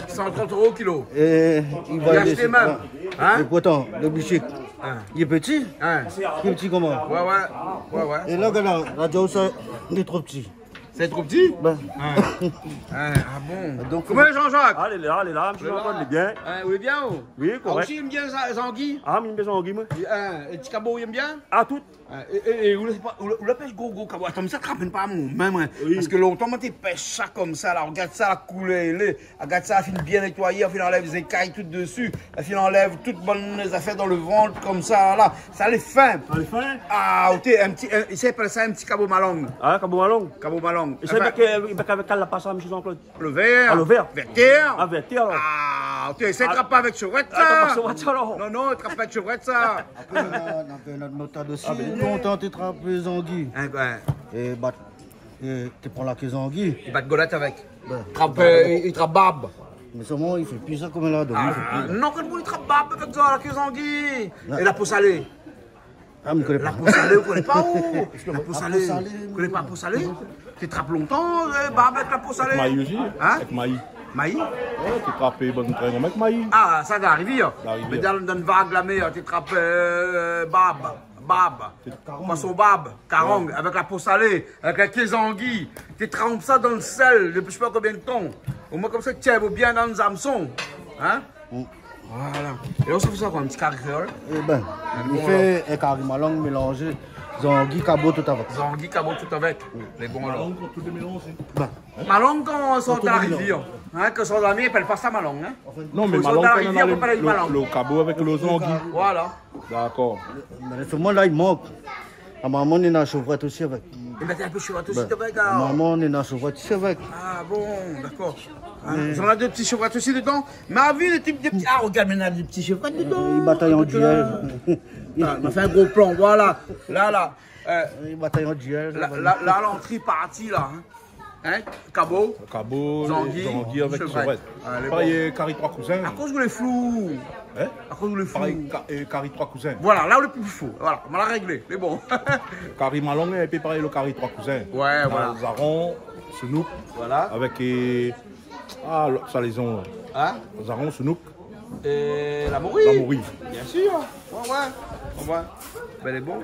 san trant euro kilo. É i ashté mèm. Hein ? É pourtan, le bishik, li lé pti. Hein ? Li lé pti koman ? Ouais, ouais. Ouais, ouais. É la, gard la, la, i di aou sa, li lé tro pti. Sé tro pti ? Ben. Hein. Hein, ah bon ? Donk, koman, Jean-Jacques ? Alé la, alé la, mésyé Jean-Claude, lé bien. Hein, ou lé bien, ou ? Oui, korèk. Ah, osi, i èm bien zangi ? Ah, mi èm bien zangi, moin. Hein, é ti kabo, i èm bien ? Ah, tout. Hein, é, é, é ou la, ou la, ou la pèsh gro, gro kabo. Atann, sa trap pa mon min, moin. Oui. Parske lontan, moin té pèsh sa konmsa, la. Rogard sa, la koulèr, lé Rogard sa, la fine bien nétoiyé, la fine anlèv zékay tout dési, la fine anlèv tout bann zafèr dan le vant konmsa la. Sa lé fin. Sa lé fin ? Ah, oté, in ti, in, i apèl sa in ti kabo malang. Ah, kabo malang. Kabo malang. É sa, anfin, avèk, euh, avèk, avèk kèl la pas sa, mésyé Jean-Claude ? Le vèr. Ah, le vèr. Vèr tèr. Ah, vèr tèr, alor. Ah, oté, sa i trap pa avèk shevrèt, sa. Ah, trap pa avèk shevrèt, sa, alor. Non, non, i trap pa avèk shevrèt, sa. Apré, na, na, na nout métod osi. Ah, ben. Lontan, té trap zangi. Hein, ouais. É bat É té pran la ké zangi. I bat golèt avèk. Ben. Trap, euh, i, i trap barb. Mé solman, i fé pi sa koméla, donk i fé pi. Ah, non, kan i trap barb avèk sa, la ké zangi. Non. É la po salé. Ah, mi koné pa. La po salé, ou koné pa, ou ? La po salé. La po salé, ou koné pa la po salé ? Té trap lontan, euh, barb avèk la po salé. Avèk mayi osi. Hein ? Avèk mayi. Mayi ? Ouais, té trap bann trin avèk mayi. Ah, sa, dan la rivièr. Dan la rivièr. Mé dan, dan vag la mèr, té trap, euh, barb. Barb. Karang. Poison barb, karang, ouais, avèk la po salé, avèk la ké zangi. Té tranp sa dan le sèl, dépi mi koné pa konbien de tan. Omoin konmsa, i tienbo bien dan zamson. Hein ? Mm. Voilà. É la, ou sa fé sa koi, in ti kari kréol ? Eh ben, mi fé in kari malang mélanzé zangi, kabo, tout avèk. Zangi, kabo, tout avèk. Mm. Lé bon, alor. Malang kan tout lé mélanzé. Ben. Malang kan i sort dan la rivièr. Hein, kan i sort dan la mèr, i apèl pa sa malang, hein. Non, mé malang, kan i sort dan la rivièr, i apèl malang. Le, le kabo avèk le zangi. Voilà. Dakor. Mé solman la, i mank. Normalman, néna shevrèt osi avèk. É ben, té in pé shevrèt osi, ben, té avèk, alor. Normalman, néna shevrèt osi avèk. Ah bon, dakor. Hein, mé zot na dé ti shevrèt osi dedan. Ma vi, dé ti, dé ti, ah, rogard, mé na dé ti shevrèt dedan. Euh, i batay an duèl. Ah, ma fé in gro plan, voilà. La, la. Euh, i batay an duèl, la, voilà. La, la, lantré parti, la, hein. Hein ? Kabo. Kabo, zangi, zangi avèk shevrèt. Shevrèt. Alé, bon. Parèy, euh, kari Troi Kouzin. Akoz ou lé flou ? Hein ? Akoz ou lé flou ? Parèy ka-, euh, kari Troi Kouzin. Voilà, la ou lé pli flou. Voilà, nou la réglé. Lé bon. Kari malang, in pé parèy le kari Troi Kouzin. Ouais, voilà. Zaron, sounouk. Voilà. Avèk, euh, ah, lo-, sa, lé zon. Hein ? Zaron, sounouk. Euh, la mori. La mori. Bien sûr. Ouais, ouais. Ouais, ouais. Ben, lé bon.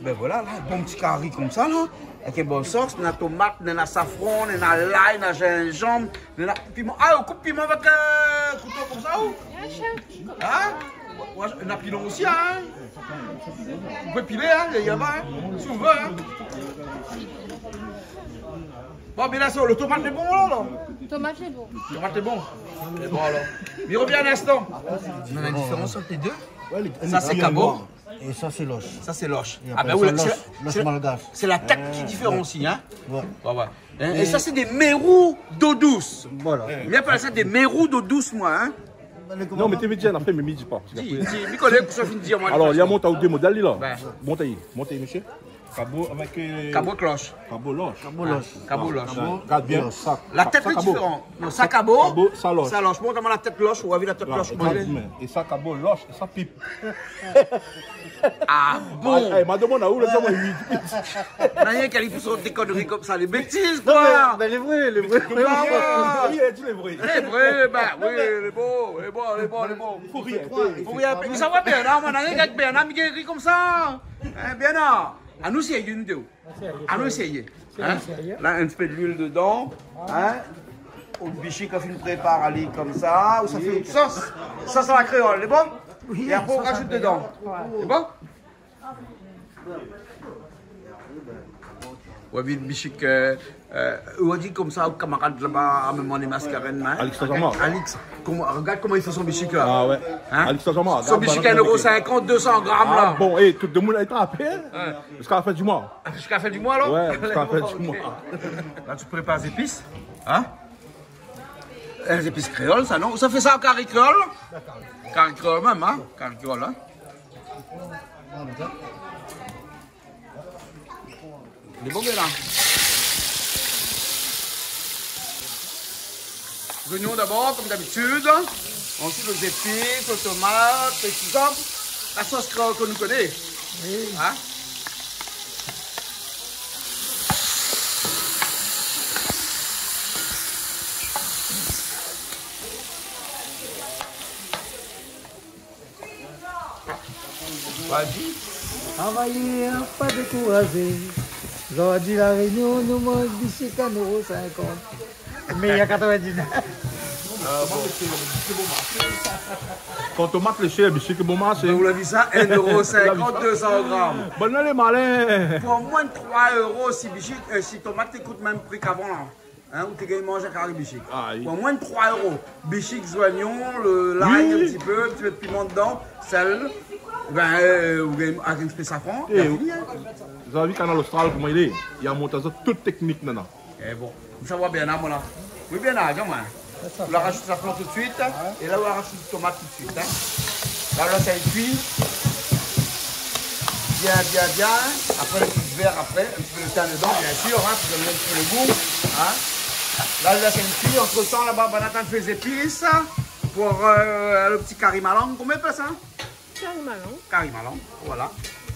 Ben voilà, la, bon ti kari konmsa, la. Avèk in bon sos, néna tomat, néna safran, néna lay, néna zinzanm, néna piman. Ah, ou koup piman avèk, euh, kouto konmsa, ou ? Hein ? Ouais, néna pilon osi, hein ? Ou pé pilé, hein, néna, hein ? Si ou vé, hein ? Bon, mé la, sa, le tomat lé bon, la, la. Tomat lé bon. Tomat lé bon. Lé bon, alor. Mi revien in instan. Néna in diférans ant lé dé. Ouais, lé, sa, sé kabo. É sa, sé losh. Sa, sé losh. Ah ben oui, sé la, sé la, sé la tèt ki diféransi, hein. Ouais. Ouais, ouais. Hein, é sa, sé dé mérou d'o dous. Voilà. Mi apèl sa dé mérou d'o dous, moin, hein. Non, mé té vé dir, la fé, mé mi di pa. Di, di, mi koné, kosa ou fine dir, moin. Alor, li la mont aou dé modèl, li, la. Ben. Mont ali, mont ali, mésyé. Kabo avèk, euh, kabo klosh. Kabo losh. Kabo losh. Kabo losh. Gard bien, sa, sa kabo. La tèt lé diféran. Non, sa kabo. Kabo, sa losh. Sa losh. Mont amoin la tèt losh, ou la vi la tèt losh, koman i lé. É sa kabo losh, é sa pip. Ah bon ? Ah, eh, madame, on a où le temps, oui. Na rienk ali pou sort dé konri konmsa, lé bétiz, koi. Non, mé, mé lé vré, lé vré. Koi ? Oui, lé vré. Lé vré, ben oui, lé bon, lé bon, lé bon, lé bon. Fo rir. Fo rir. Mé sa va, Bernard, moin, na rienk avèk Bernard, mi gingn ri konmsa. Hein, Bernard ? Anou éséyé, nou dé. Anou éséyé. Hein ? La, in ti pé d'luil dedan. Hein ? Out bishik kan ou fine prépar ali konmsa, ou sa fé out sos. Sos a la kréol, lé bon ? Oui, é apré, ou razout dedan. Lé bon ? Ou la vi le bishik, euh, euh, ou la di konmsa, out kamarad laba, a in moman doné, Maskarèn, hein ? Alix Tazama. Alix, koman, regard koman li fé son bishik la. Ah ouais. Hein ? Alix Tazama, son bishik a in euro sinkant, dé san gram la. Ah bon, é tout demoun la trapé, hein ? Ouais. Ziska la fin di moi. Ah, ziska la fin di moi, alor ? Ouais, ziska la fin di moi. La, ou prépar zépis, hein ? Eh, zépis kréol, sa, non ? Sa fé sa an kari kréol ? Kari kréol mèm, hein ? Kari kréol, hein ? Lé bon, bien la. Zoignon dabor, konm dabitid. Ansuit, lé zépis, lé tomat, é tousa. La sos kréol ke nou koné. Oui. Hein ? Travayèr, pa dékourazé. Zordi La Rényon, nou manz bishik a in euro sinkant. Mé na katrevin-diznèf. Ah bon. Kan tomat lé shèr, bishik lé bon marshé. Ou la vi sa, in euro sinkant, dé san gram. Banna lé malin. Pou moin de troi euro, si bishik, euh, si tomat té kout mèm pri k'avan la. Hein, ou té gingn manz in kari bishik. Ah oui. Pou moin de troi euro. Bishik, zoignon, le, lay, oui, in ti pé, in ti pé de piman dedan, sèl. Ben, euh, ou gingn, avèk in ti pé safran, é la fini, hein. Zot la vi Kanal Austral, koman i lé ? Li la mont azot tout téknik, nana. Eh bon, sa va bien, hein, moin la. Oui, bien la, gard amoin. Ou la razout safran tout suit, hein, é la, ou la razout tomat tout suit, hein. La, la, sa i kui. Bien, bien, bien. Apré, le ti vèr, apré, in ti pé le tin dedan, bien sir, hein, pou done in ti pé le gou, hein. La, la, sa i kui. Antretan, laba, banna i fé zépis pou, euh, le ti kari malang. Koman i apèl sa ? Kari malang. Kari malang, voilà.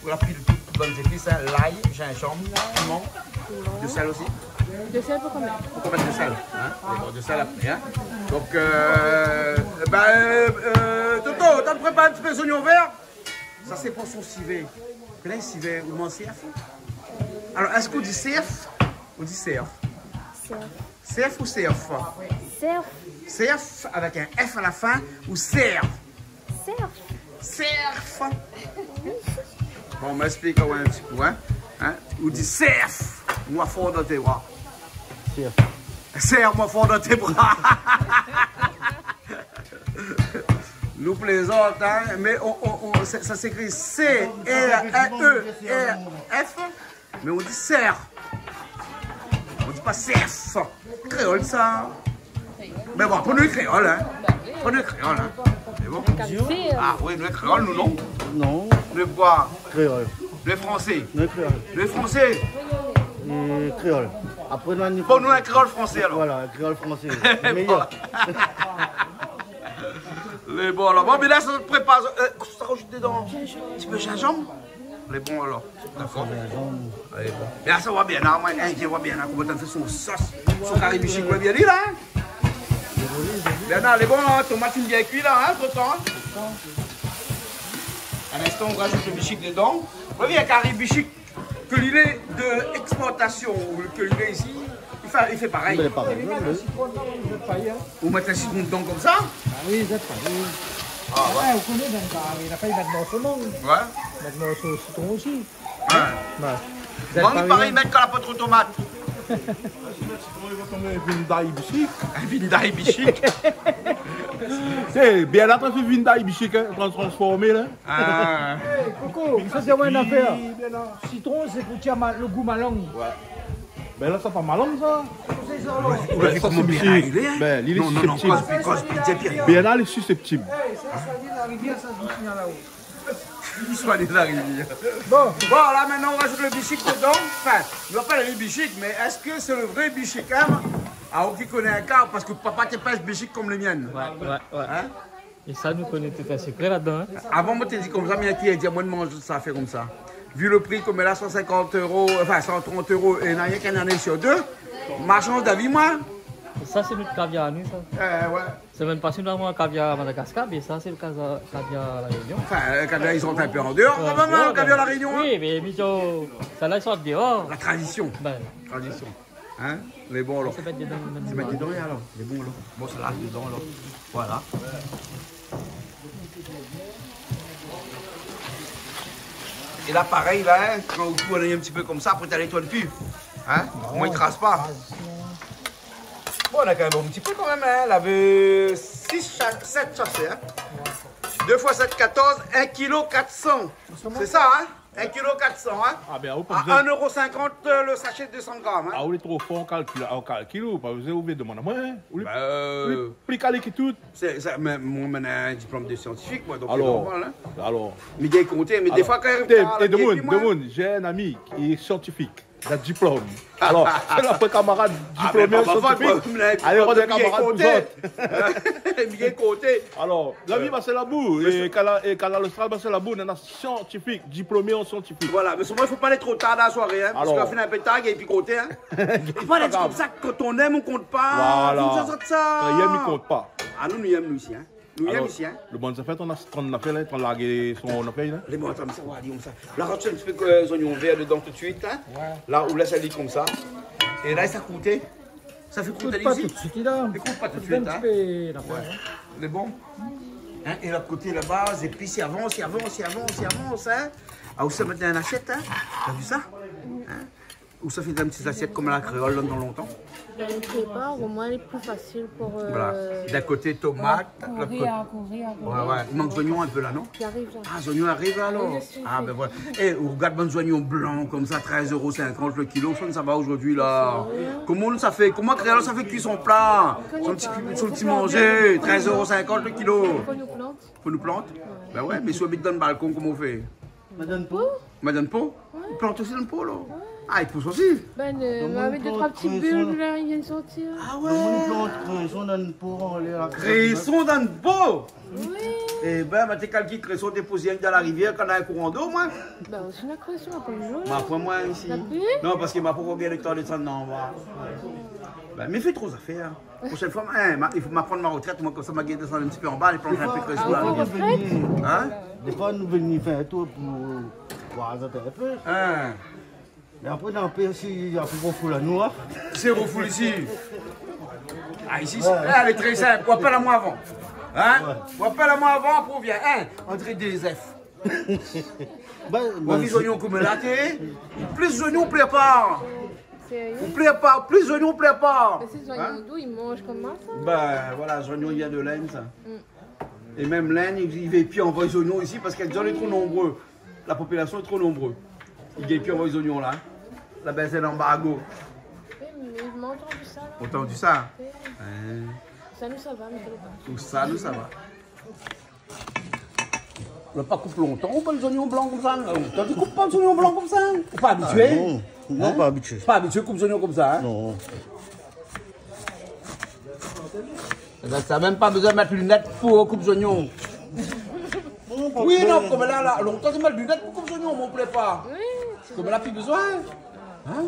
Ou la pil tout bann zépis, hein, lay, zinzanm, piman, piman, de sèl osi. De sèl pou konbien ? Pou konbien de sèl, hein ? D'accord, de sèl apré, hein ? Donk, euh, ben, euh, euh, Toto, ou la prépar in ti pé zoignon vèr ? Sa sé pou son sivé. Plin sivé, ou manz sèrf ? Alor, èske ou di sèrf ou di sèrf ? Sèrf. Sèrf ou sèrf ? Sèrf. Sèrf avèk in F a la fin ou sèrf ? Sèrf. Sèrf. Bon, ma èksplik aou in ti kou, hein. Hein ? Ou di sèrf, moin for dan té bra. Sèrf. Sèrf moin for dan té bra. Nou plézant, hein, mé on, on, on, sa, sa s'ékri C R E R F. Mé ou di sèr. Ou di pa sèf. Kréol sa. Mé bon, pou nou lé kréol, hein. Pou nou lé kréol, hein. Mé bon. Ah oui, nou lé kréol, nou, non ? Non. Nou lé koi ? Kréol. Nou lé fransé. Nou lé kréol. Nou lé fransé. É kréol. Apré, nou, bon, nou lé kréol fransé, alor. Voilà, kréol fransé. Méyèr. Bon. Lé bon, alor. Bon, mé la, sa prépar, euh, kosa ou razout dedan ? Zinzanm. Ti pé zinzanm. Lé bon, alor. Dakor. Zinzanm. Lé bon. Mé la, sa i voi bien, la, moin, hein, i voi bien, la, koman ou fé son sos. Son kari bishik, i voi bien, la, hein. Bien, la, lé bon, la, tomat fine bien kui, la, hein, antretan, hein. In instan, ou razout le bishik dedan. I voi bien, kari bishik, ke li lé de éksportasion, ou ke li lé isi, i fé, i fé parèy. Mé parèy, oui. Ou mèt le sitron dedan konmsa ? Ah oui, zèt pa, oui. Ah ouais. Ah, ou koné, mèm pa, li la pa, li mèt morso mang. Ouais. Mèt morso sitron osi. Ouais. Ouais. Zèt pa, oui. Mèt kan la pa tro tomat. Vinday bishik. Vinday bishik. Sé bien, la, trans-, vinday bishik, hein, trans-, transformé, la. Ah. Hey, Coco, sa sé in nafèr. Sitron, sé pou tir ma-, le gou malang. Ouais. Ben la, sa pa malang, sa. Ou la vi koman Bernard lé, hein ? Ben, li lé siseptib. Non, non, non, koz, koz, koz, Pierre. Bernard lé siseptib. Hey, sa, sa i vien la rivièr, sa, dou i vien la-o. Li sort de la rivièr. Bon. Bon, la, mintnan, ou razout le bishik dedan. Anfin, nou apèl ali bishik, mé èske sé le vré bishik, hein ? Ah, ou ki koné in ka, parske papa té pèsh bishik konm le mien. Ouais, ouais, ouais. Hein ? É sa, nou koné tout in sekré ladan, hein. Avan, moin té di konmsa, mé néna ki la di amoin de manz sa, fé konmsa. Vu le pri, konm la, san sinkant euro, anfin, san trant euro, é na rienk in ané sir dé, ma shanz d'avi, moin. Sa, sé nout kaviar, nou, sa. Eh, ouais. Semèn pasé, nou la manz kaviar Madagaskar, mé sa, sé le kaza-, kaviar La Rényon. Anfin, euh, kaviar, li sort in pé an déor, kanmèm, hein, kaviar La Rényon, hein. Oui, mé, mé, sa la, li sort déor. La tradision. Ben. Tradision. Hein ? Lé bon, alor. Sé mèt dedan, mèt dedan. Sé mèt dedan, alor. Lé bon, alor. Bon, sa la, dedan, alor. Voilà. É la, parèy, la, hein, kan ou tourn in ti pé konmsa, apré, ou tourn pi. Hein ? Bon, i kraz pa. Bon, na kan mèm in ti pé kan mèm, hein. Lavé sis sha-, sèt sashé, hein. Dé foi sèt, katorz, in kilo kat san. Sé sa, hein ? In kilo kat san, hein ? Ah, bin, ou pa bezoin. A in euro sinkant, euh, le sachet de deux cents grammes, hein ? Ah, ou lé tro for an kalkil, an kalkil, ou pa bezoin, ou vé domann amoin, hein ? Ou lé pli, pli kalé ki tout. Sé, sa, mé moin, moin néna in diplom de siantifik, moin, donk sé normal, hein. Alor. Mi gingn konté, mé défoi, kan i parl, é, é domoun, domoun, j'ai un ami qui est scientifique. La diplom. Alor, sé la pou kamarad diplomé an siantifik. Ah, mé pa, pa, pa, pa, alé, rod in kamarad pou zot. Bien konté. Alor, la vi, ba, sé labou. É Kanal, é Kanal Austral, ba, sé labou, néna siantifik, diplomé an siantifik. Voilà, mé solman, i fo pa alé tro tar dan la soiré, hein, parske la fine in pé tar, épi konté, hein. Voilà, sé konmsa, kan i èm, i kont pa. Voilà. Sé sa, sa. Kan i èm, i kont pa. Ah, nou, nou èm, nou osi, hein. Nou, alor, isi, hein. Lo bann zafèr, ou la, ou la fé la, ou la larg son afèr la. Lé bon, atann, sa va, di konmsa. La, razout in ti pé, euh, zoignon vèr dedan tout suit, hein. Ouais. La, ou lès ali konmsa. É la, sa i kouv. Sa i fé kouv ali isi. Kouv pa tout suit, la. Kouv pa tout suit, hein. Fé in ti pé la, ouais. Lé bon. Hein, é lot koté laba, zépis, i avans, i avans, i avans, i avans, hein. Ah, ou sa mèt dan in asièt, hein. Ou la vi sa ? Hein ? Ou sa fé dan ti zasièt konm la kréol, dan lontan. Bin, mi prépar, omoin lé pli fasil pou, euh, voilà. D'in koté tomat, kouvrir, lot koté. Kouvrir, kouvrir. Ouais, ouais. I mank zoignon in pé la, non ? I ariv la. Ah, zoignon i ariv la, alor. Oui, bien sûr. Ah, bin voilà. É, ou rogard bann zoignon blan konmsa, trèz euro sinkant le kilo, sa, sa va zordi la. Sé sa, oui. Koman sa fé ? Koman kréol sa fé kui son pla ? Son ti, son ti manzé, trèz euro sinkant le kilo. Fo nou plant. Fo nou plant ? Bin ouais, mé si ou abit dan lo balkon, koman ou fé ? Madanm Po. Madanm Po ? Ouais. I plant osi dan lo po, la ? Ouais. Ah, i pous osi ? Bin, euh, avèk dé troi ti bul, la, i vien sortir. Ah ouais. Domoun i plant kréson dan lo po, anlèr la. Kréson dan lo po ? Oui. Ébin, ma té kalkil kréson té poz rienk dan la rivièr, kan na in kouran d'lo, moin. Bin, osi, na kréson, apré, nou. Ma pran moin isi. Na pli ? Non, parske ma pankor gingn lo tan désann anba. Bin, mé fé tro zafèr, hein. Proshèn foi, hein, ma, i fo ma pran mon retrèt, moin, konmsa, ma gingn désann in ti pé anba, é plant in pé kréson la. Défoi, défoi, nou vien, hein ? Défoi, nou vien fé in tour pou voir azot in pé. Hein. Mé apré, non, apré, si, apré, ou fout la noir. Sé ou fout isi. Ah, isi, sé, ouais, lé tré sinp. Ou apèl amoin avan. Hein ? Ouais. Ou apèl amoin avan, apré ou vien. Hein ? André Dézèf. Bin, ou la vi zoignon konm la, té. Plis zoignon, pli pa. Sérieux ? Pli pa, plis zoignon, pli pa. Mé sé zoignon d'ou, i manz konmsa ? Bin, voilà, zoignon i vien de l'Inde, sa. Mm. É mèm l'Inde, i, i vé pi anvoy zoignon isi parske lé tro nonbré. La popilasion lé tro nonbré. I gingn pi anvoy zoignon la. La bèz in anbargo. Oui, mé ma antann sa la. Ou la antann sa ? Oui. Hein. Sa nou, sa va, mé sa va pa. Ousa nou, sa va. Ou la pa koup lontan, ou pa, zoignon blan konmsa, la. Ou la di koup pa zoignon blan konmsa, hein ? Ou pa abitié ? Ah, non. Non, hein ? Pa abitié. Pa abitié koup zoignon konmsa, hein ? Non. Ébin, sa mèm pa bezoin mèt linèt pou koup zoignon. Oui, non, konm la, la, lontan té mèt linèt pou koup zoignon, mon plé pa. Oui, sé vré. Konm la, pi bezoin. Hein ?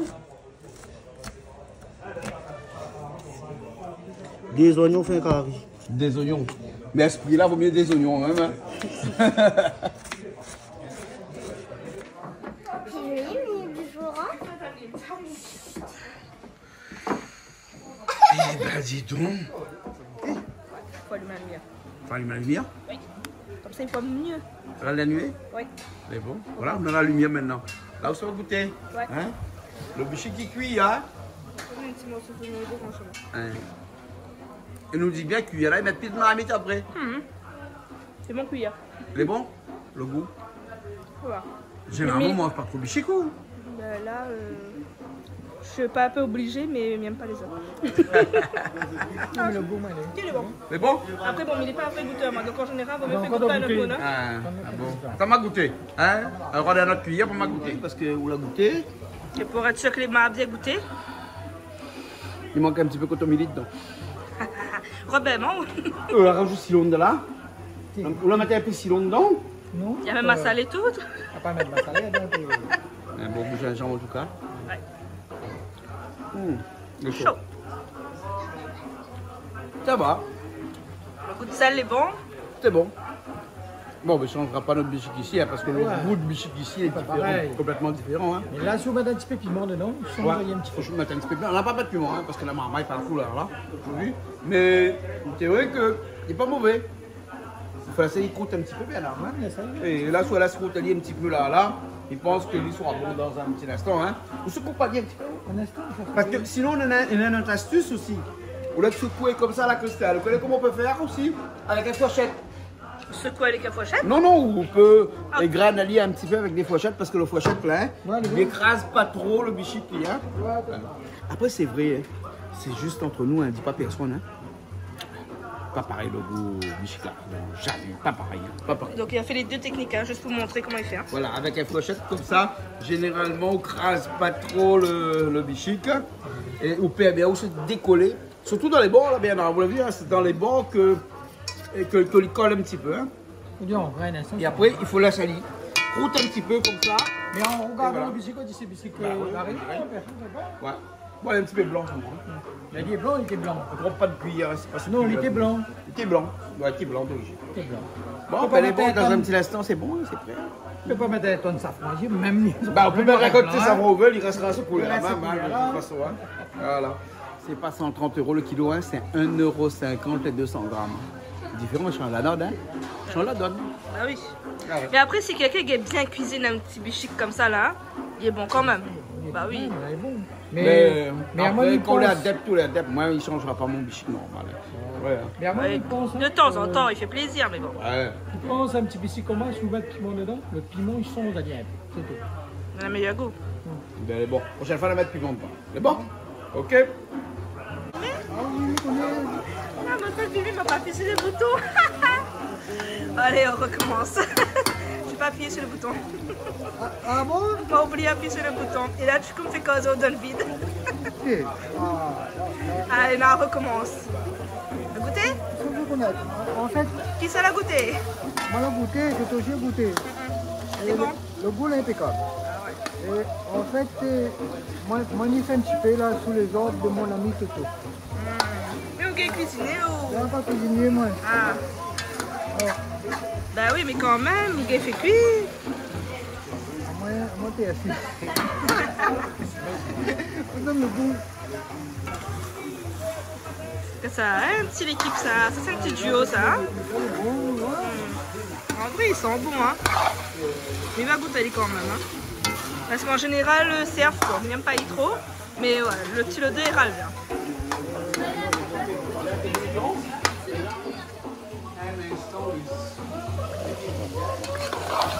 Dé zoignon fé in kari. Dé zoignon. Mé a se pri la, vo mié dé zoignon, hein, hein. Sé zoli, mé diféran. Ébin, di don. Fo alim la limièr. Fo alim la limièr ? Oui. Konmsa, i voi mié. La limièr ? Oui. Mé bon, voilà, nou na la limièr mintnan. La, ou sa gouté. Ouais. Hein ? Lo bishik i kui, hein ? Donn in ti morso pou nou, déranz pa. Hein. É nou di bien kui, la, i mèt pi dan marmit apré. Mhm. Sé bon, kui. Lé bon, lo gou. Voilà. Zénéralman, mi manz pa tro bishik, ou ? Bin la, euh, mi lé pa in pé oblizé, mé mi èm pa lézot. Non, mé lo gou, moin, lé... Si, lé bon. Lé bon ? Apré, bon, mi lé pa in vré goutèr, moin, donk an zénéral, vo mié fé gout pa in ot moun, hein. Ah, ah bon. Atann, ma gouté, hein ? Alor, rod in ot kuiyèr pou ma gouté. Oui, parske ou la gouté. É pou èt sir ke li la bien gouté. I mank in ti pé kotomili dedan. Robin, non ? Ou la razout silon dedan la ? Si. Ou la mèt in pé silon dedan ? Non. Na mèm, euh, masalé tout. Na pa mèt masalé, donk, euh. In bon gou zinzanm, an tou ka. Ouais. Hmm. Lé sho. Sho. Sa va. Lo gou d'sèl lé bon. Sé bon. Bon, mé i sanzra pa nout bishik isi, hein, parske lo gou d'bishik isi lé diféran, konplètman diféran, hein. Sé pa parèy. Mé la, si ou mèt in ti pé piman dedan, i sanz in ti pé. Ouais. Fo mèt in ti pé piman. La pa mèt piman, hein, parske la marmay lé pa fou la, la. Ou la vi. Mé sé vré ke lé pa mové. Fo lès ali krout in ti pé bien la, hein. Ouais, mé sa va. É la, si ou lès krout ali in ti pé la, la, I pans ke li sra bon dan in ti linstan, in. Ou sekoué pa bien in ti pé. In instan, sa se... Parske sinon, nou néna, nou néna in ot astis osi. Olié de sekoué konmsa, la, Christelle, ou koné koman ou pé fèr osi ? Avèk in fourshèt. Sekoué avèk in fourshèt ? Non, non, ou pé égrèn ali in ti pé avèk dé fourshèt, parske lo fourshèt la, in, li ékraz pa tro lo bishik, in. Oué, oué. Apré, sé vré, in, sé zis ant nou, in, di pa pèrsone, in. Pa parèy lo gou bishik la. Zamé, pa parèy, in, pa parèy. Donc il a fait les deux techniques, hein, juste pour montrer comment il fait, hein. Voilà, avèk in fourshèt konmsa, zénéralman, ou kraz pa tro lo, lo bishik, é ou pé bien osi dékolé. Sirtou dan lé bor, la, bien, vous l'avez vu, hein, sé dan lé bor ke, é ke, ke li kol in ti pé, in. Ou di, an vré, in instan. É apré, i fo lès ali krout in ti pé konmsa. Mé an rogardon lo bishik, ou di sé bishik, euh, oui, oui, oui. Oué. Bon, lé in ti pé blan, sa, in. Li la di blan, li té blan. Ou konpran pa d'kui, in, sé pa... Non, li té blan. Li té blan. Oué, li té blan, d'orijin. Li té blan. Bon, fo pa mèt in tonn, dan in ti linstan, sé bon, sé pré. Ou pé pa mèt in tonn safran, mèm li. Ba, ou pé mèm rékolté safran ou vé, li rèstra se koulèr la mèm, in, de tout fason, in. Voilà. Sé pa san trant euro lo kilo, in, sé un euro cinquante lé dé san gram. Diféran, i shanj la done, in. I shanj la done. Ba oui. Oué. Mé apré, si kèlkin i gingn bien kuiziné in ti bishik konmsa la, li lé bon kanmèm. Ba oui. Oué, lé bon. Mé, mé apré, kan ou lé adèp, ou lé adèp, moin, i shanjra pa mon bishik normal. Oué. Mé amoin, mi pans, in, de tan zan tan, i fé plézir, mé bon. Oué. Mi pans in ti bishik konmsa, si ou mèt piman dedan, lo piman, i shanj la bien in pé. Sé tou. Néna méyèr gou. Bin, lé bon. Proshèn foi, nou va mèt piman dedan. Lé bon ? OK ? Ah oui, oui, on est... Ah, ma fèm pipi, ma pa apiy su lo bouton. Allez, on recommence. J'ai pas appuyé sur le bouton. Ah, ah bon ? Ma oublié apiy su lo bouton. É la, tu me fais cause dans le vide. Eh, ah. Allez, on recommence. Goûté ? Fo rekonèt. An fèt, kisa la gouté ? Moin la gouté, sé toi osi la gouté. Mm-mm. Sé bon ? Lo gou lé inpékab. Ah oué. É an fèt, euh, moin, moin, mi fé in ti pé la, sou lé zord de mon ami Toto. Hmm. Mé ou gingn kuiziné ou ? Non, pa kuiziné, moin. Ah. Oué. Ba oui, mé kanmèm, ou gingn fé kui. Moin, moin, té asi. Ou done lo gou. Sé sa, in, ti lékip sa. Sa, sé in ti duo, sa, in. Hmm. An vré, i san bon, in. Mé va gout ali kanmèm, in. Parske an zénéral, euh, sé fort. Mi yèm pa tro. Mé oué, lo ti lodèr i ral bien.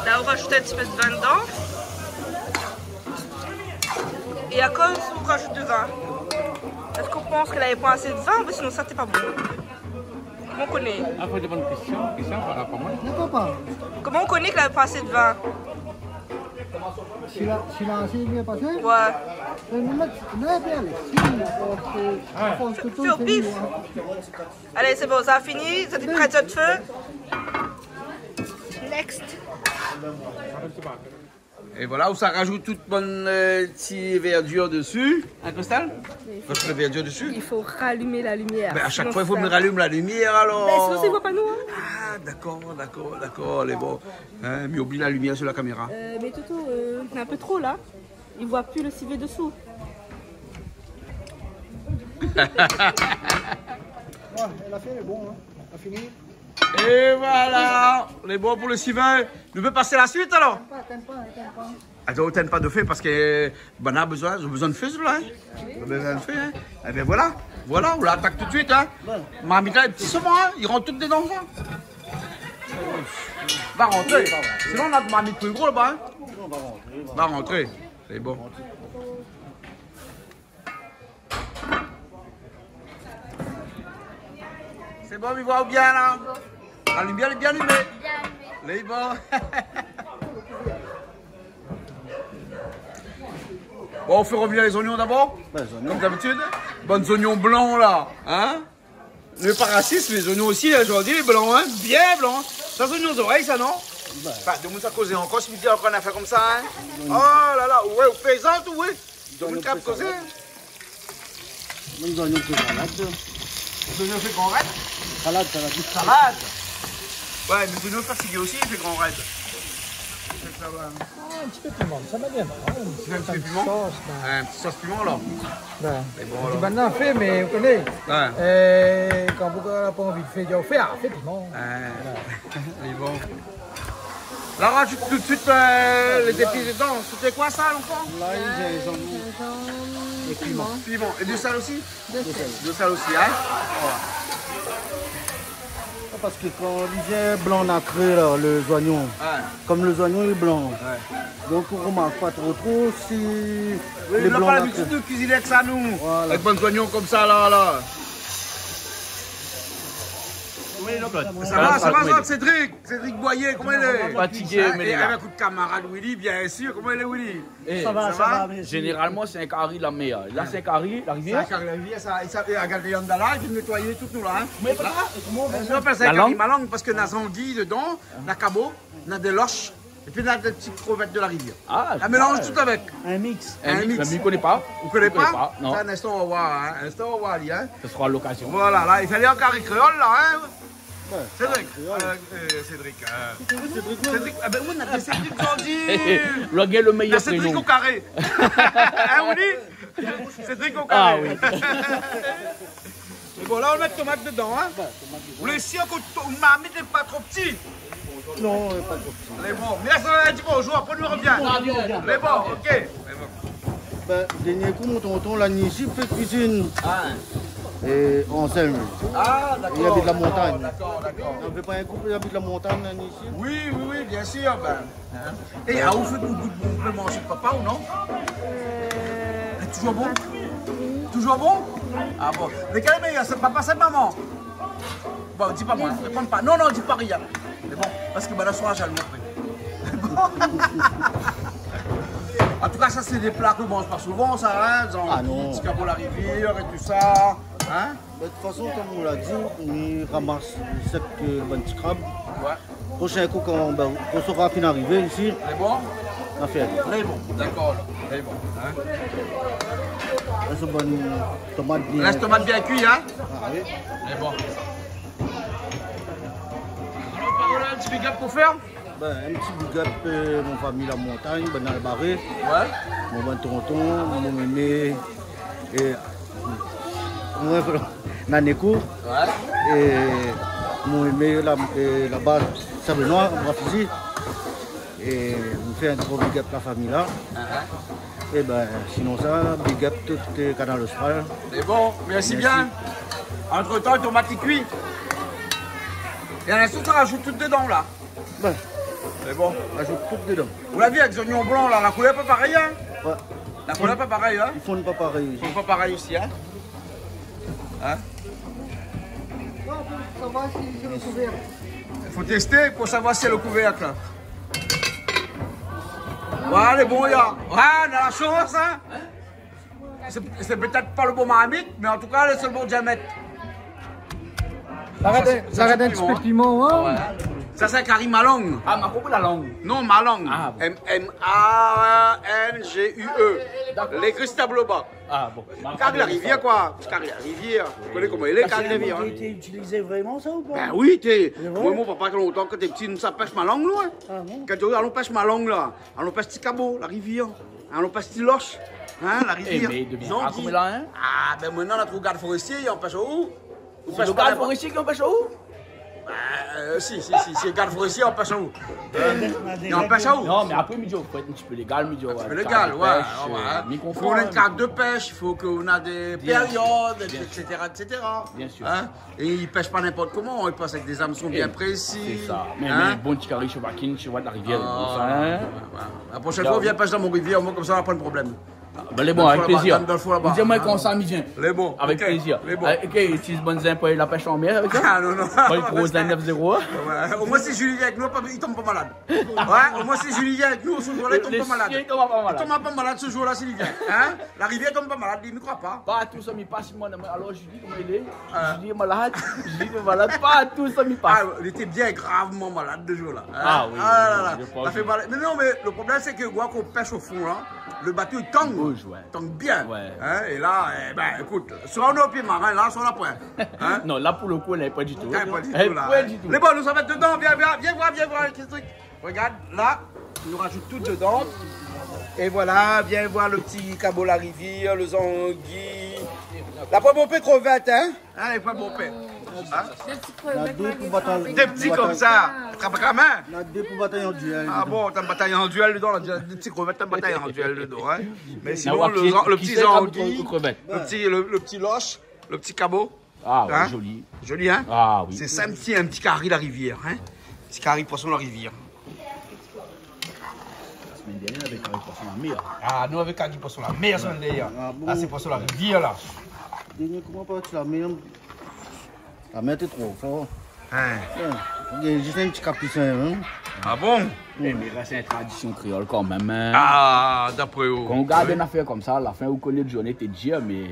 La, ou rajout in ti pé de vin dedan. É akoz ou rajout de vin ? Èske ou pans ke lavé pa asé de vin, oubien sinon sa té pa bon ? Koman ou koné ? Apré, demann Christian, Christian, par rapor amoin. Dakor, pa. Koman ou koné ke lavé pa asé de vin ? Si la, si la asé bien pasé ? Oué. Mé nou mèt, nou mèt bien, alé. Si, a fors, a fors ke tout, sé mié, in. Fé o pif. Allez, c'est bon, ça a fini, ça a pris de feu. Next. É voilà, ou sa rajout tout bann, euh, ti vèrdir dési. In, Christelle ? Oui. Rajout lé vèrdir dési. Il faut rallumer la lumière, sinon ça... Bin, a shak foi, i fo mi ralim la limièr, alor. Bin, sinon, i voi pa nou, in. Ah, dakor, dakor, dakor, lé bon. In, mi oubli la limièr su la kaméra. Euh, mé Toto, euh, in pé tro, la. I voi pi lo sivé désou. Oué, èl la fé, lé bon, in. La fini. É voilà, lé bon pou lo sivé. Nou pé pas la suit, alor ? Tinn pa, tinn pa, tinn pa. Atann, ou tinn pa de fé parske, euh, banna la bezoin, zot la bezoin de fé, la, in. Zot la bezoin de fé, in. Ébin voilà, voilà, ou la atak tout de suit, in. Oué. Marmit la, lé pti solman, in. I rant tout dedan, sa. Va rantré. Sinon, nou na marmit pli gro laba, in. Non, va rantré, va. Va rantré. Sé bon. Sé bon, mi voi bien la. La limièr lé bien alimé. Bien alimé. Lé bon. Bon, ou fé revnir lé zoignon dabor. Bin, lé zoignon. Konm dabitid. Bann zoignon blan la, in. Nou lé pa rasis, mé zoignon osi, in, zordi lé blan, in, bien blan. Sa sé zoignon zorèy, sa, non ? Bin. Anfin, demoun sa kozé ankor, si mi di ankor in nafèr konmsa, in. Zoignon. Oh la la, oué, ou plézant, ou, oué. Zoignon kap kozé. Zoignon salad. Zoignon fé salad. Zoignon fé gran rèd. Salad, salad. Salad. Oué, mé zoignon fé salad osi, i fé gran rèd. Sé sa, oué. Ah, in ti pé piman, sa va bien, in. In ti pé piman ? Sos, bin. In ti sos piman, alor. Bin, lé bon, alor. Banna la fé, mé ou koné. Oué. Euh, kan ou na pa anvi de fé, ou fé, ah, fé piman. Oué. Voilà. Lé bon. La, rajout tout de suite, euh, les épices dedans. C'était quoi ça, l'enfant ? Lay, zinzanm é piman. Piman. Et du sel aussi ? Du sel. Du sel aussi, hein ? Voilà. Ah, parske kan li vien blan nakré la, lé zoignon, ouais, kom lé zoignon lé blan, ouais, donk ou romark pa tro tro si lé blan nakré. Oui, nou la pa labitid de kuiziné avèk sa, nou. Voilà. Avèk bann zoignon konmsa la, la. Oui, non, sa va, sa va, Cédric ? Cédric Boyer, koman i lé ? Fatigé, hein, mé li lé la. Avèk nout kamarad Willy, bien sir. Koman i lé, Willy ? Eh, sa va, sa va, mèrsi. Zénéralman sé in kari la mèr. La sé in kari la rivièr. Sé in kari la rivièr, sa. É sa, é regard, Yanda la, li vien nétoiy tout nou la, hein. Mé voilà, koman i apèl sa ? La lang ? In kari malang, parske na zangi dedan, na kabo, na dé losh, épi na dé ti krevèt de la rivièr. Ah, mélanz tout avèk. In mix. In mix. In mix. Mé mi koné pa. Ou koné pa ? Mi koné pa, non. Sa, in instan, nou va voir, hein. In instan, nou va voir ali, hein. Ce sera l'occasion. Voilà, la, i fé in kari kréol la, hein. Ouais. Cédric, euh, euh, Cédric, euh, Cédric, non. Cédric, ah ben oui, nou na dé Cédric zordi. Lo gars, le meilleur prénom. Na Cédric au carré. Hein, ou di ? Cédric au carré. Ah oui. É bon, la, nou mèt tomat dedan, hein. Ou lé sir ke out marmit lé pa tro pti ? Non, lé pa tro pti. Lé bon. Mé la, sa va, di bonjour, apré nou revien. Lé bon, OK. Lé bon. Ben, dernié kou, mon tonton la ni isi, fé kuizine. Ah. É ansanm. Ah, dakor, dakor, dakor. Li abit la montagn. Dakor, dakor. Ou vé pa in koup, li abit la montagn, la ni isi. Oui, oui, oui, bien sir, ben. Hein ? É, ah, ou fé pou, pou, pou manzé papa ou non ? Euh, lé toujour bon ? Toujour bon ? Ah bon. Lékèl lé méyèr, sé papa, sé maman ? Bon, di pa moin, réponn pa. Non, non, di pa rien. Mé bon, parske banna sra jalou apré. An tou ka, sa sé dé pla ke nou manz pa souvan, sa, hein, zangi, ti kabo la rivièr é tousa, hein. Ah non. Mé de tout fason, kom ou la di, ni ramas sak, euh, bann ti krab. Ouais. Proshin kou, kan, ben, kan sra fine arivé isi, lé bon ? Na fé. Lé bon, dakor, alor. Lé bon, hein. Lès bann tomat bien. Lès tomat bien kui, hein ? Ah oui. Lé bon. Alor, Paola, in ti big up pou fé ? Ben, in ti big up, euh, mon fami la montagn, bann Albaré. Ouais. Mon bann tonton, mon mémé, é, mon, Nanéko. Ouais. É mon mémé la, é laba, Saint-Benoît, Bras-Fusil. É nou fé in gro big up la fami la. Ah, ah. É ben, sinonsa, big up tout, euh, Kanal Austral. Lé bon, mèrsi bien. Mèrsi. Antretan, tomat i kui. É in instan, ou rajout tout dedan la. Ben, lé bon. Rajout tout dedan. Ou la vi, avèk zoignon blan la, la koulèr pa parèy, hein ? Ouais. La koulèr pa parèy, hein ? I fonn pa parèy. I fonn pa parèy isi, hein ? Hein ? Fo tésté pou savoir si lé kouvèr la. Voilà, lé bon, ya. Ouais, nou na la shans, hein. Sé, sé pétèt pa le bon marmit, mé an tou ka, lé sèl bon diamèt. Sa, sa, sa, sa, in ti pé piman, hein. Ouais. Sa sé kari malang. Ah, ma konpri la lang. Non, malang. Ah, bon. M, M A N G U E. Dakor. Lé ékri stab lo ba. Ah, bon. Kari la rivièr, koi. Kari la rivièr. Ou koné koman i lé, kari la rivièr, hein. Parske la lang la été itilizé vréman, sa, ou pa ? Ben oui, té, moin, mon papa, kan lontan, kan té pti, nou sa pèsh malang, nou, hein. Ah bon ? Kan té alon pèsh malang la, alon pèsh ti kabo la rivièr. Alon pèsh ti losh, hein, la rivièr. Eh, mé devienn pa zangi. Koméla, hein ? Ah, ben, mintnan, la trouv gard forestié, i anpèsh aou. Ou pèsh pa. Sé le gard forestié ki anpèsh aou ? Ben, euh, si, si, si, si, gard forestié i anpèsh aou. Hein ? I anpèsh aou. Non, mé apré, mi di, fo èt in ti pé légal, mi di, ouais, in ti pé légal, ouais, ouais, hein. Mi konpran, mé fo ou néna in kart de pèsh, i fo ou néna dé périod, et cetera, et cetera. Bien sir. Hein ? É i pèsh pa ninport koman, i pèsh avèk dé zamson bien prési. Sé sa. Mé, hein ? Mé bon ti kari shevakine, shevak la rivièr, hein ? Ah, ouais, ouais. La proshèn foi, vien pèsh dan mon rivièr, moin, konmsa, na pa de problèm. Ah, ben, lé bon, avèk plézir. Dan le fon laba, dan le fon laba, hein ? Ou di amoin kan sa, mi vien. Lé bon, OK. Avèk plézir. Lé bon. Ah, OK, itiliz bann zin pou la pèsh an mèr avèk sa ? Ah, non, non. Pas le gros zin neuf zéro. Ouais, omoin si Julie lé avèk nou, pa, i tonm pa malad. Ouais, omoin si Julie lé avèk nou, se jour-la, i tonm pa malad. Le sien, i tonm pa malad. I tonm pa malad se jour-la, si li vien. Hein ? La rivièr i tonm pa malad, li, mi kroi pa. Partou sa mi pas, moin, alor, Julie, koman i lé ? Ah. Julie lé malad, Julie lé malad, partou sa mi pas. Ah, li té bien gravman malad le jour-la, hein ? Ah oui, ah la la, je pense. Sa fé mal. Mé non, mé le problèm, sé ke, oua, kan ou pèsh o fon, la, le bato i tang. I bouz, ouais. Tang bien. Ouais. Hein ? É la, eh ben, ékout, soi ou lé o pié marin, la, soi ou lé poin. Hein ? Non, la, pou le kou, èl lé pa ditou. Èl lé pa ditou, la, hein. Lé bon, nou sa mèt dedan, vien, vien, vien voir, vien voir, kèl trik. Regard, la, nou rajout tout dedan. É voilà, vien voir le ti kabo la rivièr, le zangi. La poin bonpé krevèt, hein ? Hein, la poin bonpé. Hein ? Dé ti krevèt la, dé ti konmsa. Trap ak la min. Na dé pou batay an duèl. Ah bon, ou batay an duèl dedan, la, dé ti krevèt, ou batay an duèl dedan, in. Mé sinon, lo ti zangi, lo ti, lo ti losh, lo ti kabo. Ah ouais, zoli. Zoli, in ? Ah oui. Sé sa, in ti, in ti kari la rivièr, in ? Ti kari poison la rivièr. La semèn dernièr, navé kari poison la mèr. Ah, nou navé kari poison la mèr, semèn dernièr. Ah bon ? La, sé poison la rivièr, la. Dernièr, koman pa ti la mèr ? La mèr té tro for. In. Ouais. Ok, zis in ti kapris, in. Ah bon ? É, mé la, sé in tradision kréol kan mèm, in. Ah, dapré ou. Kan ou gard in afèr konmsa, la fin, ou koné lo zourné té dir, mé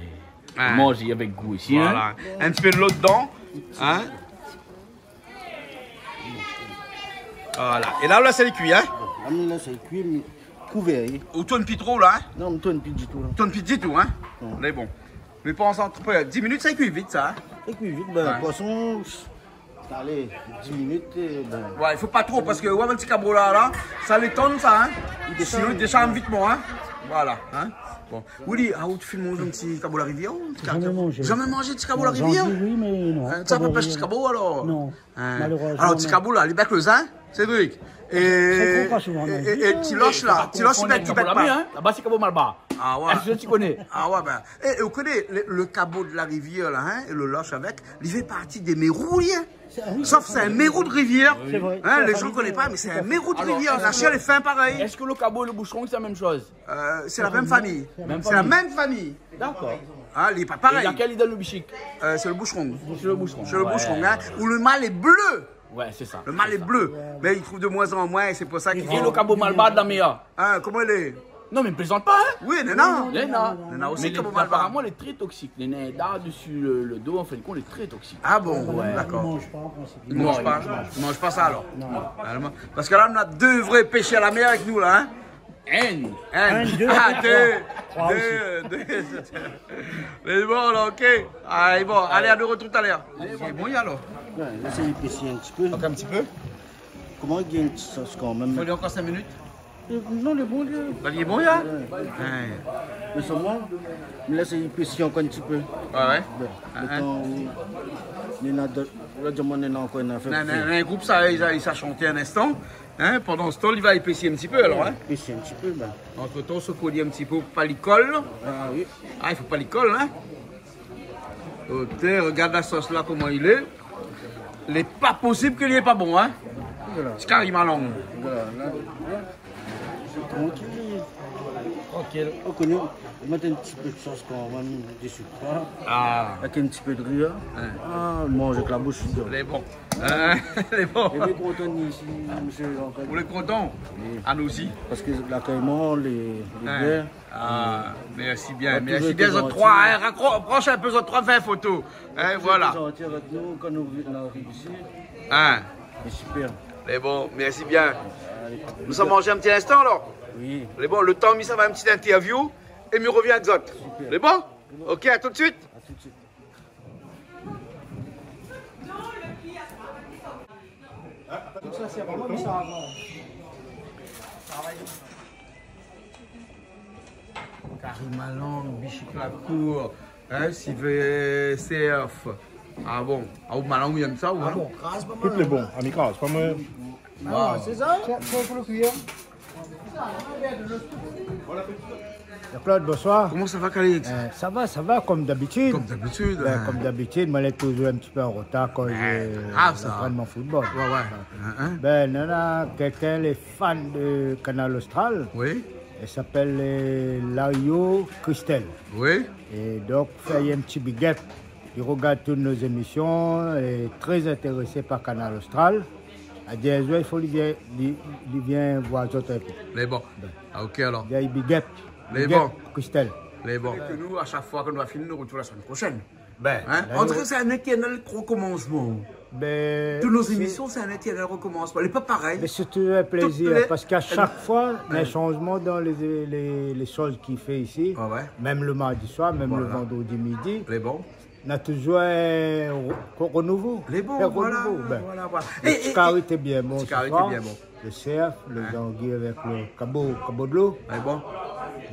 manzé avèk gou osi, in. Voilà. In ti pé dolo dedan, in. Voilà. É la, la, sé kui, in. La, la, sé kui, mé kouvèr, oui. Ou tourn pi tro, la, in ? Non, mi tourn pi ditou, la. Tourn pi ditou, in ? Non. Lé bon. Mé pandan dis minit, sa i kui vit, sa, in ? Sa i kui vit, bin, poison, alé, dis minit, é bin. Ouais, i fo pa tro, parske, ouais, in ti kabo la, la, sa lé tann, sa, in ? Sinon, i désharn vitman, in ? Voilà, in ? Bon. Willy, ah, ou té fine manz in ti kabo la rivièr, ou ? Zamé manzé. Zamé manzé ti kabo la rivièr ? Non, zangi, oui, mé non. In, sa pa pèsh ti kabo, alor ? Non. In. Malérèzman, non. Alor, ti kabo la, li bèk lo zin, Cédric. É, é, é ti losh la, ti losh, li bèk, li bèk pa. Laba, sé kabo malbar. Ah ouais. Èske ou koné ? Ah ouais, bin. É, é ou koné, lo, lo kabo de la rivièr, la, in, é lo losh avèk, li fé parti dé mérou, in. Sof sé in mérou de rivièr. Sé vré. In, lé zan i koné pa, mé sé in mérou de rivièr. La shèr lé fin parèy. Èske lo kabo é lo boushron, sé la mèm shoz ? Euh, sé la mèm famiy. Mèm famiy. Sé la mèm famiy. Dakor. Ah, li lé pa parèy. É lakèl i done lo bishik ? Euh, sé lo boushron. Sé lo boushron. Sé lo boushron, in. Ousa lo mal lé blé. Ouais, sé sa. Lo mal lé blé. Mé i trouv de moin an moin, é sé pou sa ki... É lo kabo malbar dan la mèr ? In, koman i lé ? Non, mé mi plézant pa, in ? Oui, néna. Néna. Néna osi, mé kabo malbar. Aparaman, lé tré toksik. Néna in dard desi lo, lo do, an fin de kont, lé tré toksik. Ah bon ? Ouais. Dakor. I manz pa, an prinsip. I manz pa. I manz pa sa, alor. Non. Parske la, nou na dé vré pèshèr la mèr avèk nou, la, in ? Inn. Inn. Inn, dé. Ah, dé. Troi. Troi osi. Dé, dé. Mé bon, la, ok. Alé, bon, alé, a nou artrouv talèr. Lé bon, alor. Ouais, lès ali épési in ti pé. Ankor in ti pé. Koman i gingn in ti sos kan mèm ? Fo li ankor sink minit. Euh, non, lé bon, lé... Bin, lé bon, la. Ouais. Ouais. Mé solman, mi lès ali épési ankor in ti pé. Ouais, ouais. Bon, lo tan, néna dot, la, di amoin, néna ankor in afèr pou fé. Néna, néna in group, sa, i sa, i sa shanté in instan. In, pandan se tan, li va épési in ti pé, alor, in. Épési in ti pé, bin. Antretan, ou sokoué in ti pé pou pa li kol. Ah oui. Ah, i fo pa li kol, in. Otèr, rogard la sos la, koman i lé. Lé pa posib ke li lé pa bon, in. Voilà. Ti kari malang. Voilà, la, la. Sé trankil. Trankil. Ou koné, mèt in ti pé de sos kan mèm, dé sik, in. Ah. Avèk in ti pé de ri, in. Ouais. Ah, manz avèk la boush, lé bon. Lé bon. In, lé bon. É li lé kontan isi, mésyé Jean-Claude. Ou lé kontan ? Oui. Ah, nou osi. Parske lakèy amoin, lé, lé bien. Ah, mèrsi bien, mèrsi bien, zot troi, in. Rakro-, raprosh in pé zot troi, fé in foto. In, voilà. Zot lé zanti avèk nou, kan nou vi-, nou ariv isi. In. Lé sipèr. Lé bon, mèrsi bien. Alé. Nou sa manz in ti instan, alor ? Oui. Lé bon, lo tan, mi sa fé in ti interview é mi rovien avèk zot. Sipèr. Lé bon ? Ok, a tout de suite. A tout de suite. Kari malang, bishik la kour, in, sivé, sèrf. Ah bon ? Ah, ou malang, ou yèm sa, ou, in ? Ah bon, kraz pa mal. Tout lé bon, ami kraz, pa mal. Ah, sé sa ? Tiens, tiens, pou lo kuiyèr. Jean-Claude, bonsoir. Koman sa va, Calix ? Euh, sa va, sa va, kom dabitid. Kom dabitid, in. Bin, kom dabitid, moin lé touzour in ti pé an rotar akoz, euh, pa grav, sa, lantrènman football. Ouais, ouais. In, in. Bin, néna kèlkin lé fan de Kanal Austral. Oui. I apèl, euh, Lario Christel. Oui. É donk, fé in ti big up. Li rogard tout nos émissions, lé tré intérésé par Kanal Austral. La di in zour, i fo li vien, li, li vien voir zot in pé. Lé bon. Bin. Ah, ok, alor. Li di big up. Lé bon. Big up, Christel. Lé bon. É ke nou, a shak foi ke nou la fini, nou artrouv la semèn proshèn. Bin, in ? La, nou... An tou ka, sé in étèrnèl rokomansman. Bin, tout nos émissions, sé in étèrnèl rokomansman. Lé pa parèy. Mé sé touzour in plézir, parske a shak foi, néna in shanzman dan lé, lé, lé shoz ki fé isi. Ouais, ouais. Mèm lo mardi soir, mèm lo vandredi midi. Lé bon. Na touzour in re-, renouvo. Lé bon, voilà, voilà. Bin, lo ti kari té bien bon se soir. Lo sèrf, lo zangi avèk lo kabo, kabo dolo. Lé bon.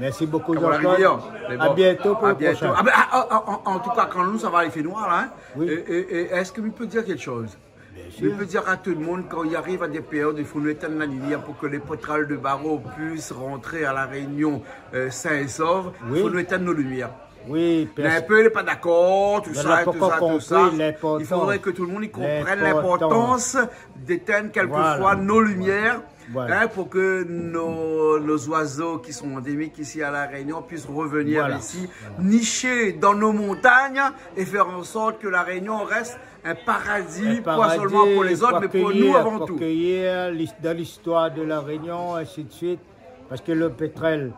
Mèrsi bokou, Jean-Claude. Kabo la rivièr. Lé bon. A bientôt pou lo proshin. A bientôt. Ah bin, ah, ah, ah, an, an tou ka, kan nou sava, i fé noir la, in. Oui. É, é, é èske mi pé dir kèk shoz ? Bien sûr. Mi pé dir a tout le monde, kan i ariv a dé périod, i fo nou étinn la limièr pou ke lé pétrol de baro i pé rant a La Rényon, euh, sin é sof. Oui. I fo nou étinn nout limièr. Oui, pèrs- Mé in pé, lé pa dakor, tout sa, tout sa, tout sa. Mé la pa konpri linportans. I fodré ke tout le monde i konprann linportans. Linportans d'étinn kèlkefoi nout limièr, voilà, hein, pou ke nos, nos oiseaux qui sont endémiques ici à La Réunion puissent revenir ici, voilà, nicher dans nos montagnes et faire en sorte que La Réunion reste un paradis, pas seulement pour les autres, mais pour nous avant tout. Un paradis pou akéyir, pou akéyir l'is-, dan listoir de La Rényon, ainsi de suite. Parske le pétrol,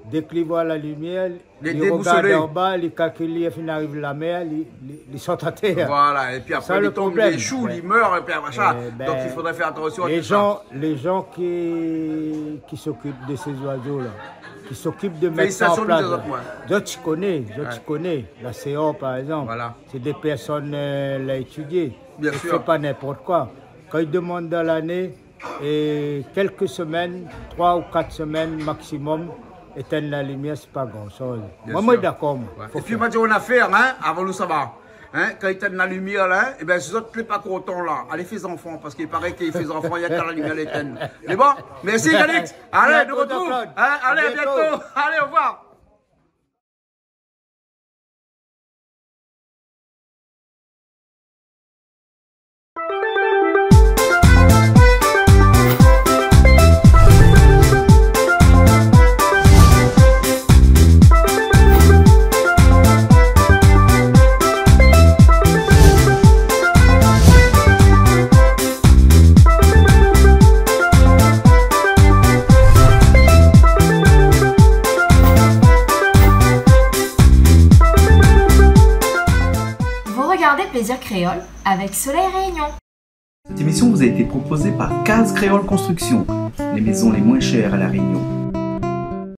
dèk li voi la limièr, li rogard anba, li kalkil, li fine ariv la mèr, li, li, li sot atèr. Voilà, épi apré, li tonm, li éshou, li mèr, épi apré sa. Donk, i fodré fé atansion a tout sa. Sa le problèm. Mé, ben, les gens, les gens qui, qui s'occupent de ces oiseaux-là, qui s'occupent de mettre ça en place, félicitations, zot i koné, zot i koné. La C O, par exemple, voilà, c'est des personnes, euh, la étudié. Bien sûr. Sé pa ninport koi. Kan i demann dan lané, é kèlk semèn, troi ou kat semèn maximum, étinn la limièr, sé pa gran shoz. Bien sûr. Moin, moin lé dakor, moin. Ouais. Fo fé. Épi, ma di aou in afèr, hein, avan nou sava. Hein, kan i étinn la limièr la, hein, é ben, si zot lé pa kontan la, alé fé zanfan, parske i paré ke fé zanfan, i na ka la limièr lé étinn. Lé bon ? Merci, Calix. Allez, nou retrouv. Bientôt, Jean-Claude. Hein, allez, à bientôt. À bientôt. Allez, au revoir. Vous regardez Plaisir Créole avec Soleil Réunion. Cette émission vous a été proposée par Case Créole Construction, les maisons les moins chères à La Réunion.